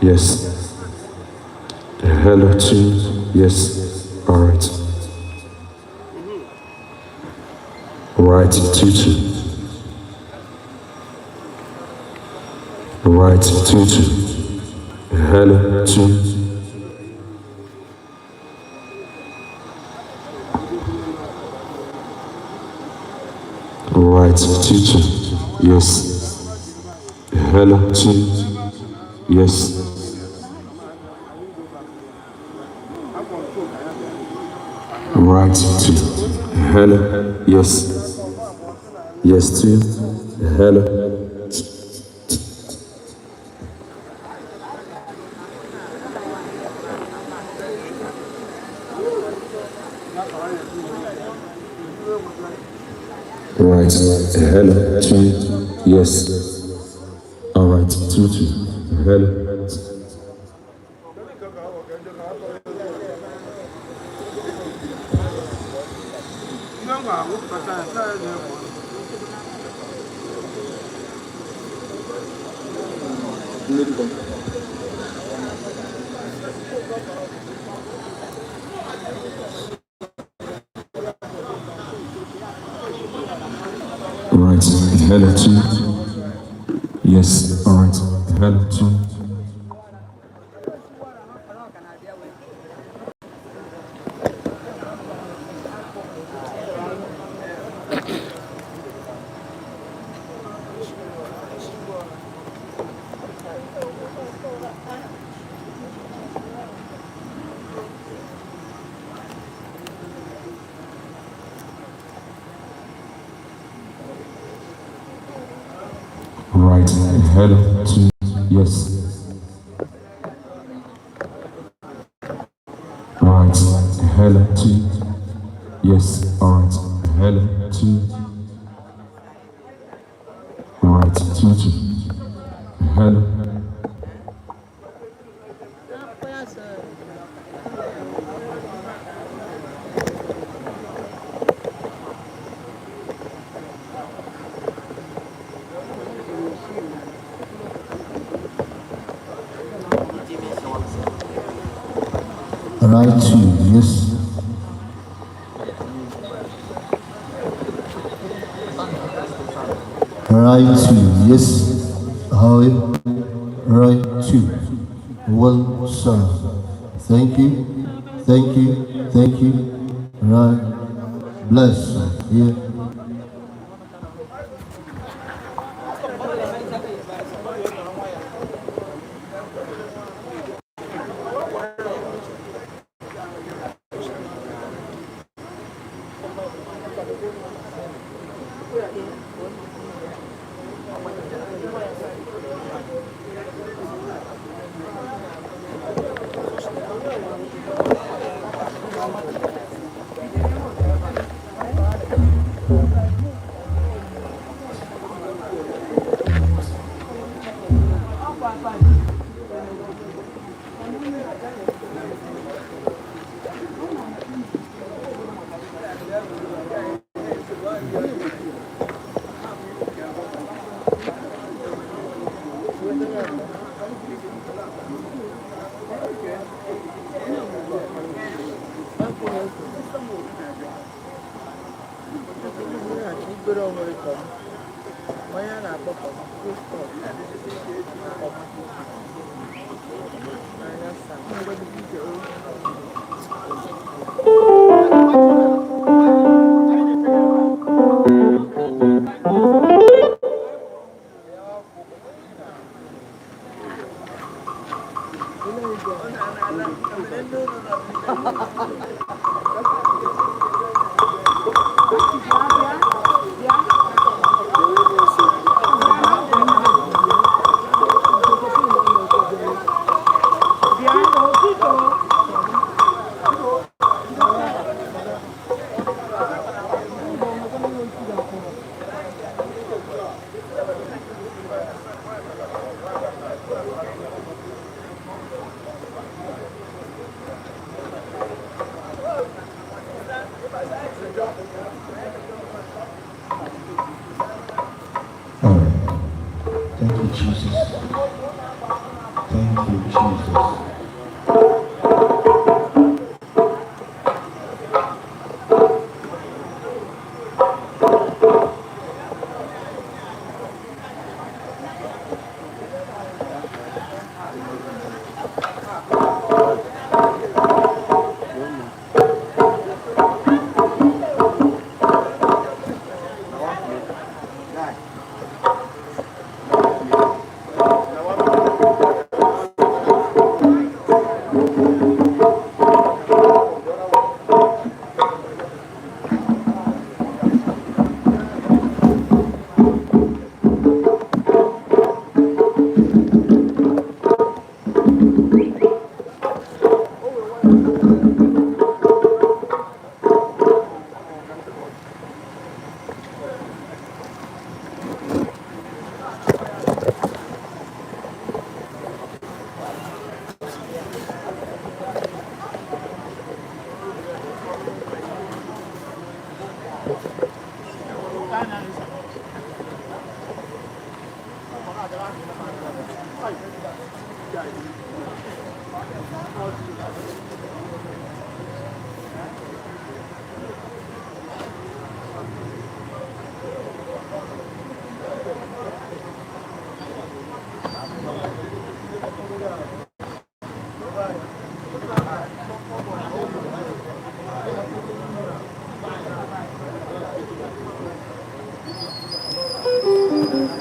Yes. Hello, two. Yes. Alright. Right, 2, 2. Right, 2, 2. Hello, two. Right, 2, 2. Yes. Hello, two. Yes. Right, two. Hello. Yes. Yes, two. Hello. Right. Hello. Two. Yes. All right. 2, 2. Hello. Right. Hello. Two. Yes. All right. Hello. Two. Right. Hello. Two. Yes. Right. Hello. Two. Yes. All right. Hello. Two. Right. 2, 2. Hello. Right, two. Yes. Right, two. Yes. How? Right, two. Well, sir. Thank you. Thank you. Thank you. Right. Bless. Yeah.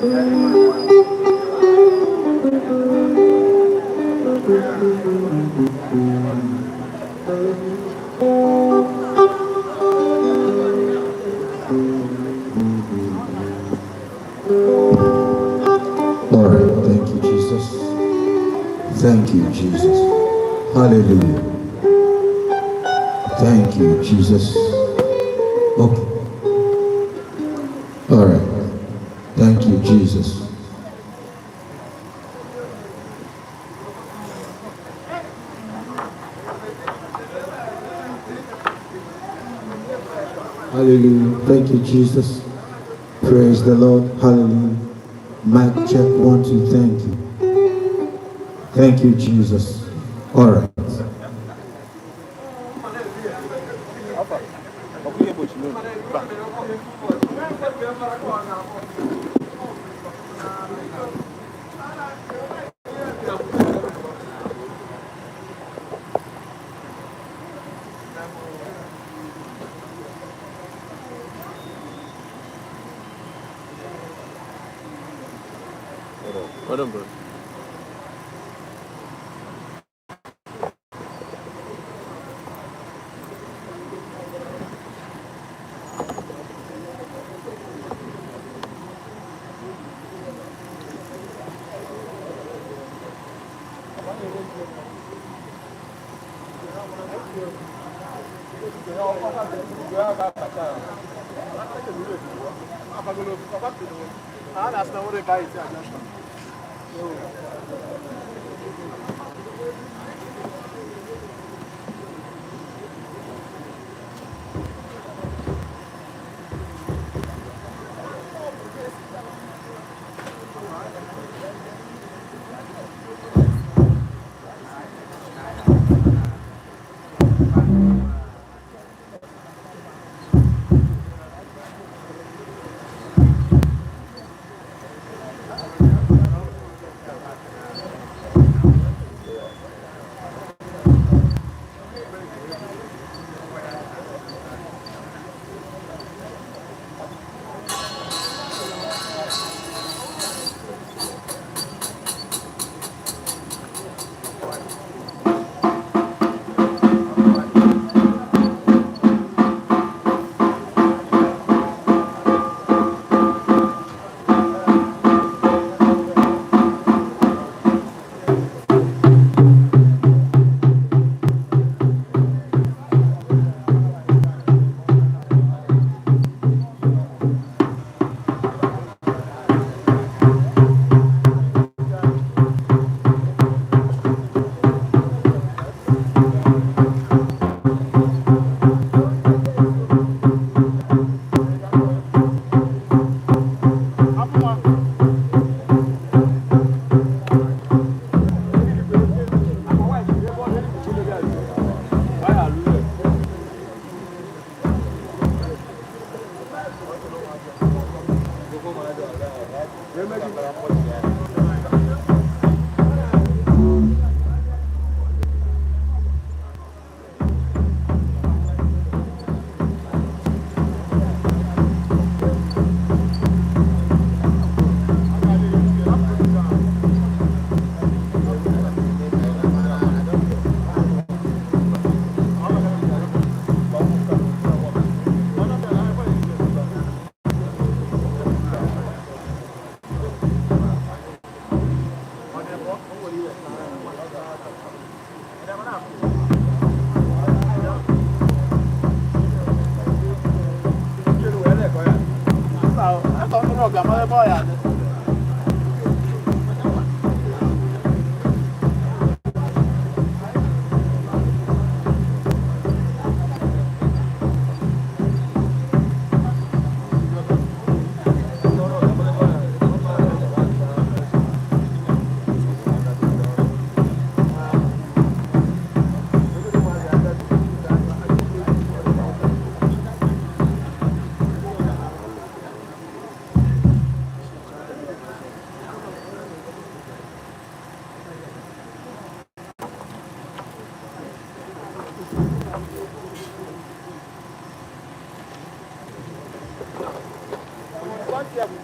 All right. Thank you, Jesus. Thank you, Jesus. Hallelujah. Thank you, Jesus. Okay. All right. Thank you, Jesus. Hallelujah. Thank you, Jesus. Praise the Lord. Hallelujah. Mic check 1, 2. Thank you. Thank you, Jesus. All right. Well done, bro.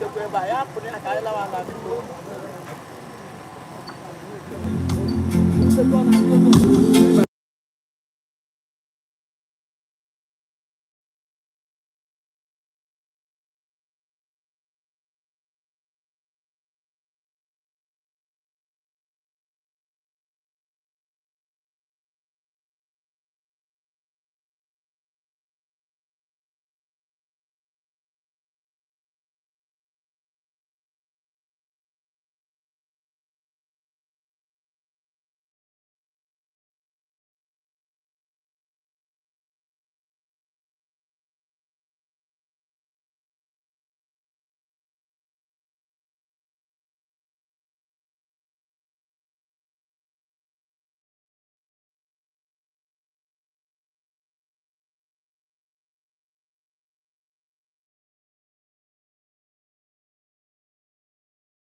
Erutekwa ebe a, ya hapụrụ ya ka anyị lawa ala, biko.